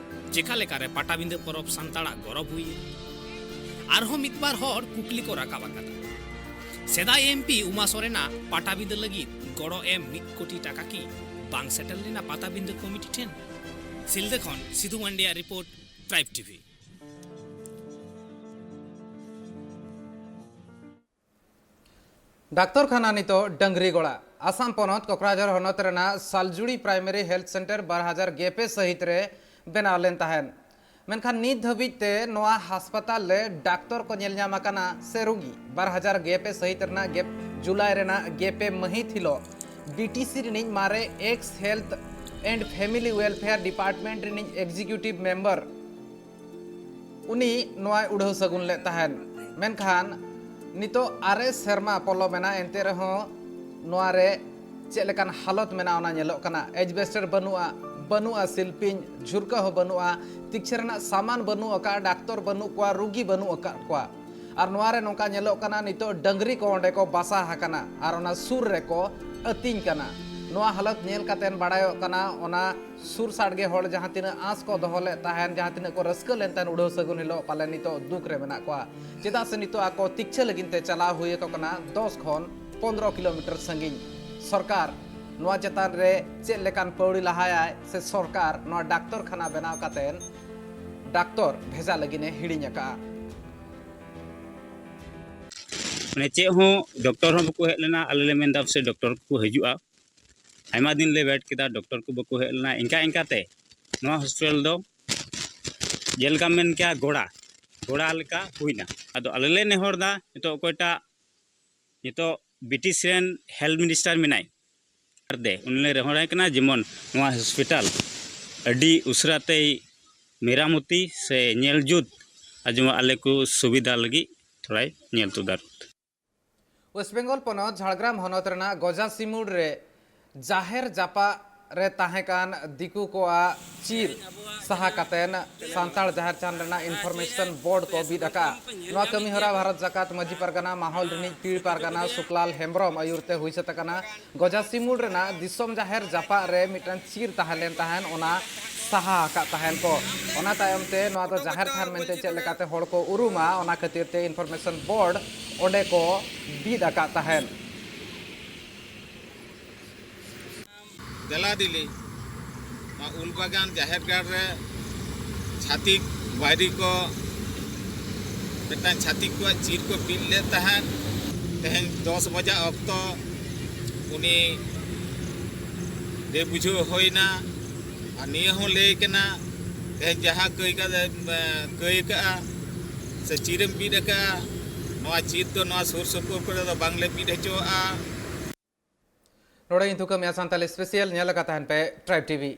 ᱪᱮᱠᱟ ᱞᱮᱠᱟᱨᱮ ᱯᱟᱴᱟᱵᱤᱸᱫᱟᱹ ᱯᱚᱨᱚᱵᱽ ᱥᱟᱱᱛᱟᱲᱟᱜ ᱜᱚᱨᱚᱵᱽ ᱦᱩᱭ ᱮᱱᱟ? ᱟᱨᱦᱚᱸ ᱢᱤᱫ ᱵᱟᱨ ᱦᱚᱲ ᱠᱩᱠᱞᱤ ᱠᱚ ᱨᱟᱠᱟᱵ ᱟᱠᱟᱫᱟ᱾ ᱥᱮᱫᱟᱭ ᱮᱢᱯᱤ ᱩᱢᱟ ᱥᱚᱨᱮᱱᱟᱜ ᱯᱟᱴᱟᱵᱤᱸᱫᱟᱹ ᱞᱟᱹᱜᱤᱫ ᱜᱚᱲᱚ ᱮᱢ ᱢᱤᱫ ᱠᱳᱴᱤ ᱴᱟᱠᱟ ᱠᱤ ᱵᱟᱝ ᱥᱮᱴᱮᱨ ᱞᱮᱱᱟ ᱯᱟᱴᱟᱵᱤᱸᱫᱟᱹ ᱠᱚᱢᱤᱴᱤ ᱴᱷᱮᱱ? ᱥᱤᱞᱫᱟᱹ ᱠᱷᱚᱱ ᱥᱤᱫᱷᱩ ᱢᱟᱱᱰᱤᱭᱟᱜ ᱨᱤᱯᱳᱨᱴ, ᱴᱨᱟᱭᱤᱵᱽ ᱴᱤᱵᱷᱤ᱾ ᱰᱟᱠᱛᱚᱨ ᱠᱷᱟᱱᱟ ᱱᱤᱛᱚᱜ ᱰᱟᱹᱝᱨᱤ ᱜᱚᱲᱟ᱾ ᱟᱥᱟᱢ ᱯᱚᱱᱚᱛ ᱠᱚᱠᱨᱟᱡᱷᱚᱨ ᱦᱚᱱᱚᱛ ᱨᱮᱱᱟᱜ ᱥᱟᱞᱡᱩᱲᱤ ᱯᱨᱟᱭᱢᱟᱨᱤ ᱦᱮᱞᱛᱷ ᱥᱮᱱᱴᱟᱨ ᱵᱟᱨ ᱦᱟᱡᱟᱨ ᱜᱮᱯᱮ ᱥᱟᱹᱦᱤᱛ ᱨᱮ ᱵᱮᱱᱟᱣ ᱞᱮᱱ ᱛᱟᱦᱮᱸᱫ᱾ ᱢᱮᱱᱠᱷᱟᱱ ᱱᱤᱛ ᱫᱷᱟᱹᱵᱤᱡ ᱛᱮ ᱱᱚᱣᱟ ᱦᱟᱥᱯᱟᱛᱟᱞ ᱨᱮ ᱰᱟᱠᱛᱚᱨ ᱠᱚ ᱧᱮᱞ ᱧᱟᱢ ᱟᱠᱟᱱᱟ ᱥᱮ ᱨᱩᱜᱤ? ᱵᱟᱨ ᱦᱟᱡᱟᱨ ᱜᱮᱯᱮ ᱥᱟᱹᱦᱤᱛ ᱨᱮᱱᱟᱜ ᱜᱮᱯ-, ᱡᱩᱞᱟᱭ ᱨᱮᱱᱟᱜ ᱜᱮᱯᱮ ᱢᱟᱹᱦᱤᱛ ᱦᱤᱞᱳᱜ ᱰᱤᱴᱤᱥᱤ ᱨᱤᱱᱤᱡ ᱢᱟᱨᱮ X health and family welfare department ᱨᱤᱱᱤᱡ ᱮᱠᱡᱤᱠᱤᱭᱩᱴᱤᱵᱷ ᱢᱮᱢᱵᱟᱨ ᱩᱱᱤ ᱱᱚᱣᱟᱭ ᱩᱰᱷᱟᱹᱣ ᱥᱟᱹᱜᱩᱱ ᱞᱮᱫ ᱛᱟᱦᱮᱸᱫ᱾ ᱢᱮᱱᱠᱷᱟᱱ ᱱᱤᱛᱚᱜ ᱟᱨᱮ ᱥᱮᱨᱢᱟ ᱯᱚᱞᱚᱢ ᱮᱱᱟ, ᱮᱱᱛᱮ ᱨᱮᱦᱚᱸ ᱱᱚᱣᱟ ᱨᱮ ᱪᱮᱫ ᱞᱮᱠᱟᱱ ᱦᱟᱞᱚᱛ ᱢᱮᱱᱟᱜᱼᱟ, ᱚᱱᱟ ᱧᱮᱞᱚᱜ ᱠᱟᱱᱟ᱾ ᱮᱡᱵᱮᱥᱴᱟᱨ ᱵᱟᱹᱱᱩᱜᱼᱟ, ᱵᱟᱹᱱᱩᱜᱼᱟ ᱥᱤᱞᱯᱤᱧ, ᱡᱷᱩᱨᱠᱟᱹ ᱦᱚᱸ ᱵᱟᱹᱱᱩᱜᱼᱟ, ᱛᱤᱠᱪᱷᱟᱹ ᱨᱮᱱᱟᱜ ᱥᱟᱢᱟᱱ ᱵᱟᱹᱱᱩᱜ ᱟᱠᱟᱫᱼᱟ, ᱰᱟᱠᱛᱚᱨ ᱵᱟᱹᱱᱩᱜ ᱠᱚᱣᱟ, ᱨᱩᱜᱤ ᱵᱟᱹᱱᱩᱜ ᱟᱠᱟᱫ ᱠᱚᱣᱟ᱾ ᱟᱨ ᱱᱚᱣᱟ ᱨᱮ ᱱᱚᱝᱠᱟ ᱧᱮᱞᱚᱜ ᱠᱟᱱᱟ, ᱱᱤᱛᱚᱜ ᱰᱟᱹᱝᱨᱤ ᱠᱚ ᱚᱸᱰᱮ ᱠᱚ ᱵᱟᱥᱟ ᱟᱠᱟᱱᱟ ᱟᱨ ᱚᱱᱟ ᱥᱩᱨ ᱨᱮᱠᱚ ᱟᱹᱛᱤᱧ ᱠᱟᱱᱟ᱾ ᱱᱚᱣᱟ ᱦᱟᱞᱚᱛ ᱧᱮᱞ ᱠᱟᱛᱮ ᱵᱟᱲᱟᱭᱚᱜ ᱠᱟᱱᱟ, ᱚᱱᱟ ᱥᱩᱨ ᱥᱟᱰᱜᱮ ᱦᱚᱲ ᱡᱟᱦᱟᱸ ᱛᱤᱱᱟᱹᱜ ᱟᱸᱥ ᱠᱚ ᱫᱚᱦᱚ ᱞᱮᱫ ᱛᱟᱦᱮᱱ, ᱡᱟᱦᱟᱸ ᱛᱤᱱᱟᱹᱜ ᱠᱚ ᱨᱟᱹᱥᱠᱟᱹ ᱞᱮᱱ ᱛᱟᱦᱮᱱ ᱩᱰᱷᱟᱹᱣ ᱥᱟᱹᱜᱩᱱ ᱦᱤᱞᱳᱜ, ᱯᱟᱞᱮ ᱱᱤᱛᱚᱜ ᱫᱩᱠ ᱨᱮ ᱢᱮᱱᱟᱜ ᱠᱚᱣᱟ᱾ ᱪᱮᱫᱟᱜ ᱥᱮ ᱱᱤᱛᱚᱜ ᱟᱠᱚ ᱛᱤᱠᱪᱷᱟᱹ ᱞᱟᱹᱜᱤᱫ ᱛᱮ ᱪᱟᱞᱟᱣ ᱦᱩᱭ ᱟᱠᱚ ᱠᱟᱱᱟ ᱫᱚᱥ ᱠᱷᱚᱱ ᱯᱚᱱᱫᱽᱨᱚ ᱠᱤᱞᱳᱢᱤᱴᱟᱨ ᱥᱟᱺᱜᱤᱧ᱾ ᱥᱚᱨᱠᱟᱨ ᱱᱚᱣᱟ ᱪᱮᱛᱟᱱ ᱨᱮ ᱪᱮᱫ ᱞᱮᱠᱟᱱ ᱯᱟᱹᱣᱲᱤ ᱞᱟᱦᱟᱭᱟᱭ ᱥᱮ ᱥᱚᱨᱠᱟᱨ ᱱᱚᱣᱟ ᱰᱟᱠᱛᱚᱨ ᱠᱷᱟᱱᱟ ᱵᱮᱱᱟᱣ ᱠᱟᱛᱮ ᱰᱟᱠᱛᱚᱨ ᱵᱷᱮᱡᱟ ᱞᱟᱹᱜᱤᱫ ᱮ ᱦᱤᱲᱤᱧ ᱟᱠᱟᱫᱼᱟ? ᱢᱟᱱᱮ ᱪᱮᱫ ᱦᱚᱸ ᱰᱚᱠᱴᱚᱨ ᱦᱚᱸ ᱵᱟᱠᱚ ᱦᱮᱡ ᱞᱮᱱᱟ᱾ ᱟᱞᱮ ᱞᱮ ᱢᱮᱱᱫᱟ ᱯᱟᱥᱮᱡ ᱰᱚᱠᱴᱚᱨ ᱠᱚ ᱦᱤᱡᱩᱜᱼᱟ, ᱟᱭᱢᱟ ᱫᱤᱱ ᱞᱮ ᱣᱮᱴ ᱠᱮᱫᱟ, ᱰᱚᱠᱴᱚᱨ ᱠᱚ ᱵᱟᱠᱚ ᱦᱮᱡ ᱞᱮᱱᱟ᱾ ᱤᱱᱠᱟ ᱤᱱᱠᱟᱛᱮ ᱱᱚᱣᱟ ᱦᱚᱥᱯᱤᱴᱟᱞ ᱫᱚ ᱡᱮᱞᱮᱠᱟᱢ ᱢᱮᱱ ᱠᱮᱭᱟ ᱜᱚᱲᱟ, ᱜᱚᱲᱟ ᱞᱮᱠᱟ ᱦᱩᱭᱱᱟ᱾ ᱟᱫᱚ ᱟᱞᱮ ᱞᱮ ᱱᱮᱦᱚᱨ ᱫᱟ ᱱᱤᱛᱚᱜ ᱚᱠᱚᱭᱴᱟᱜ ᱱᱤᱛᱚᱜ ᱵᱨᱤᱴᱤᱥ ᱨᱮᱱ ᱦᱮᱞᱛᱷ ᱢᱤᱱᱤᱥᱴᱟᱨ ᱢᱮᱱᱟᱭ, ᱟᱨ ᱫᱮ ᱩᱱᱤ ᱞᱮ ᱱᱮᱦᱚᱨᱟᱭ ᱠᱟᱱᱟ ᱡᱮᱢᱚᱱ ᱱᱚᱣᱟ ᱦᱚᱥᱯᱤᱴᱟᱞ ᱟᱹᱰᱤ ᱩᱥᱟᱹᱨᱟ ᱛᱮᱭ ᱢᱮᱨᱟᱢᱚᱛᱤ ᱥᱮ ᱧᱮᱞ ᱡᱩᱛ ᱟᱡᱚᱢᱟᱜ ᱟᱞᱮ ᱠᱚ ᱥᱩᱵᱤᱫᱷᱟ ᱞᱟᱹᱜᱤᱫ ᱛᱷᱚᱲᱟᱭ ᱧᱮᱞ ᱛᱩᱫᱟᱨ᱾ ᱳᱭᱮᱥᱴ ᱵᱮᱝᱜᱚᱞ ᱯᱚᱱᱚᱛ ᱡᱷᱟᱲᱜᱨᱟᱢ ᱦᱚᱱᱚᱛ ᱨᱮᱱᱟᱜ ᱜᱚᱡᱟ ᱥᱤᱢᱩᱲ ᱨᱮ ᱡᱟᱦᱮᱨ ᱡᱟᱯᱟᱜ ᱨᱮ ᱛᱟᱦᱮᱸ ᱠᱟᱱ ᱫᱤᱠᱩ ᱠᱚᱣᱟᱜ ᱪᱤᱨ ᱥᱟᱦᱟ ᱠᱟᱛᱮᱱ ᱥᱟᱱᱛᱟᱲ ᱡᱟᱦᱮᱨ ᱛᱷᱟᱱ ᱨᱮᱱᱟᱜ ᱤᱱᱯᱷᱚᱨᱢᱮᱥᱚᱱ ᱵᱳᱨᱰ ᱠᱚ ᱵᱤᱫ ᱟᱠᱟᱫᱼᱟ᱾ ᱱᱚᱣᱟ ᱠᱟᱹᱢᱤ ᱦᱚᱨᱟ ᱵᱷᱟᱨᱚᱛ ᱡᱟᱠᱟᱛ ᱢᱟᱹᱡᱷᱤ ᱯᱟᱨᱜᱟᱱᱟ ᱢᱟᱦᱚᱞ ᱨᱤᱱᱤᱡ ᱯᱤᱲ ᱯᱟᱨᱜᱟᱱᱟ ᱥᱩᱠᱞᱟᱞ ᱦᱮᱢᱵᱨᱚᱢ ᱟᱹᱭᱩᱨ ᱛᱮ ᱦᱩᱭ ᱥᱟᱹᱛ ᱟᱠᱟᱱᱟ᱾ ᱜᱚᱡᱟ ᱥᱤᱢᱩᱲ ᱨᱮᱱᱟᱜ ᱫᱤᱥᱚᱢ ᱡᱟᱦᱮᱨ ᱡᱟᱯᱟᱜ ᱨᱮ ᱢᱤᱫᱴᱟᱝ ᱪᱤᱨ ᱛᱟᱦᱮᱸ ᱞᱮᱱ ᱛᱟᱦᱮᱸᱱ, ᱚᱱᱟ ᱥᱟᱦᱟ ᱟᱠᱟᱫ ᱛᱟᱦᱮᱸᱱ ᱠᱚ᱾ ᱚᱱᱟ ᱛᱟᱭᱚᱢ ᱛᱮ ᱱᱚᱣᱟ ᱫᱚ ᱡᱟᱦᱮᱨ ᱛᱷᱟᱱ ᱢᱮᱱᱛᱮ ᱪᱮᱫ ᱞᱮᱠᱟᱛᱮ ᱦᱚᱲ ᱠᱚ ᱩᱨᱩᱢᱟ, ᱚᱱᱟ ᱠᱷᱟᱹᱛᱤᱨ ᱛᱮ ᱤᱱᱯᱷᱚᱨᱢᱮᱥᱚᱱ ᱵᱳᱨᱰ ᱚᱸᱰᱮ ᱠᱚ ᱵᱤᱫ ᱟᱠᱟᱫ ᱛᱟᱦᱮᱸᱱ᱾ ᱫᱮᱞᱟ ᱫᱤᱞᱤ ᱱᱚᱣᱟ ᱩᱞ ᱵᱟᱜᱟᱱ ᱡᱟᱦᱮᱨ ᱜᱟᱲ ᱨᱮ ᱪᱷᱟᱹᱛᱤᱠ ᱵᱟᱭᱨᱤ ᱠᱚ ᱢᱤᱫᱴᱟᱝ ᱪᱷᱟᱹᱛᱤᱠ ᱠᱚᱣᱟᱜ ᱪᱤᱨ ᱠᱚ ᱵᱤᱫ ᱞᱮᱫ ᱛᱟᱦᱮᱸᱫ᱾ ᱛᱮᱦᱮᱧ ᱫᱚᱥ ᱵᱟᱡᱟᱜ ᱚᱠᱛᱚ ᱩᱱᱤ ᱵᱮᱵᱩᱡᱷᱟᱹᱣ ᱦᱩᱭᱱᱟ᱾ ᱟᱨ ᱱᱤᱭᱟᱹ ᱦᱚᱸ ᱞᱟᱹᱭ ᱠᱟᱱᱟ, ᱛᱮᱦᱮᱧ ᱡᱟᱦᱟᱸ ᱠᱟᱹᱭ ᱠᱟᱫᱟ, ᱠᱟᱹᱭ ᱠᱟᱜᱼᱟ ᱥᱮ ᱪᱤᱨᱮᱢ ᱵᱤᱫ ᱟᱠᱟᱫᱼᱟ, ᱱᱚᱣᱟ ᱪᱤᱨ ᱫᱚ ᱱᱚᱣᱟ ᱥᱩᱨ ᱥᱩᱯᱩᱨ ᱠᱚᱨᱮ ᱫᱚ ᱵᱟᱝᱞᱮ ᱵᱤᱫ ᱦᱚᱪᱚᱣᱟᱜᱼᱟ᱾ ᱱᱚᱰᱮ ᱤᱧ ᱛᱷᱩᱠᱟᱹᱢᱮᱜᱼᱟ ᱥᱟᱱᱛᱟᱲ ᱥᱯᱮᱥᱤᱭᱟᱞ᱾ ᱧᱮᱞ ᱟᱠᱟᱫ ᱛᱟᱦᱮᱱ ᱯᱮ ᱴᱨᱟᱭᱤᱵᱽ ᱴᱤᱵᱷᱤ᱾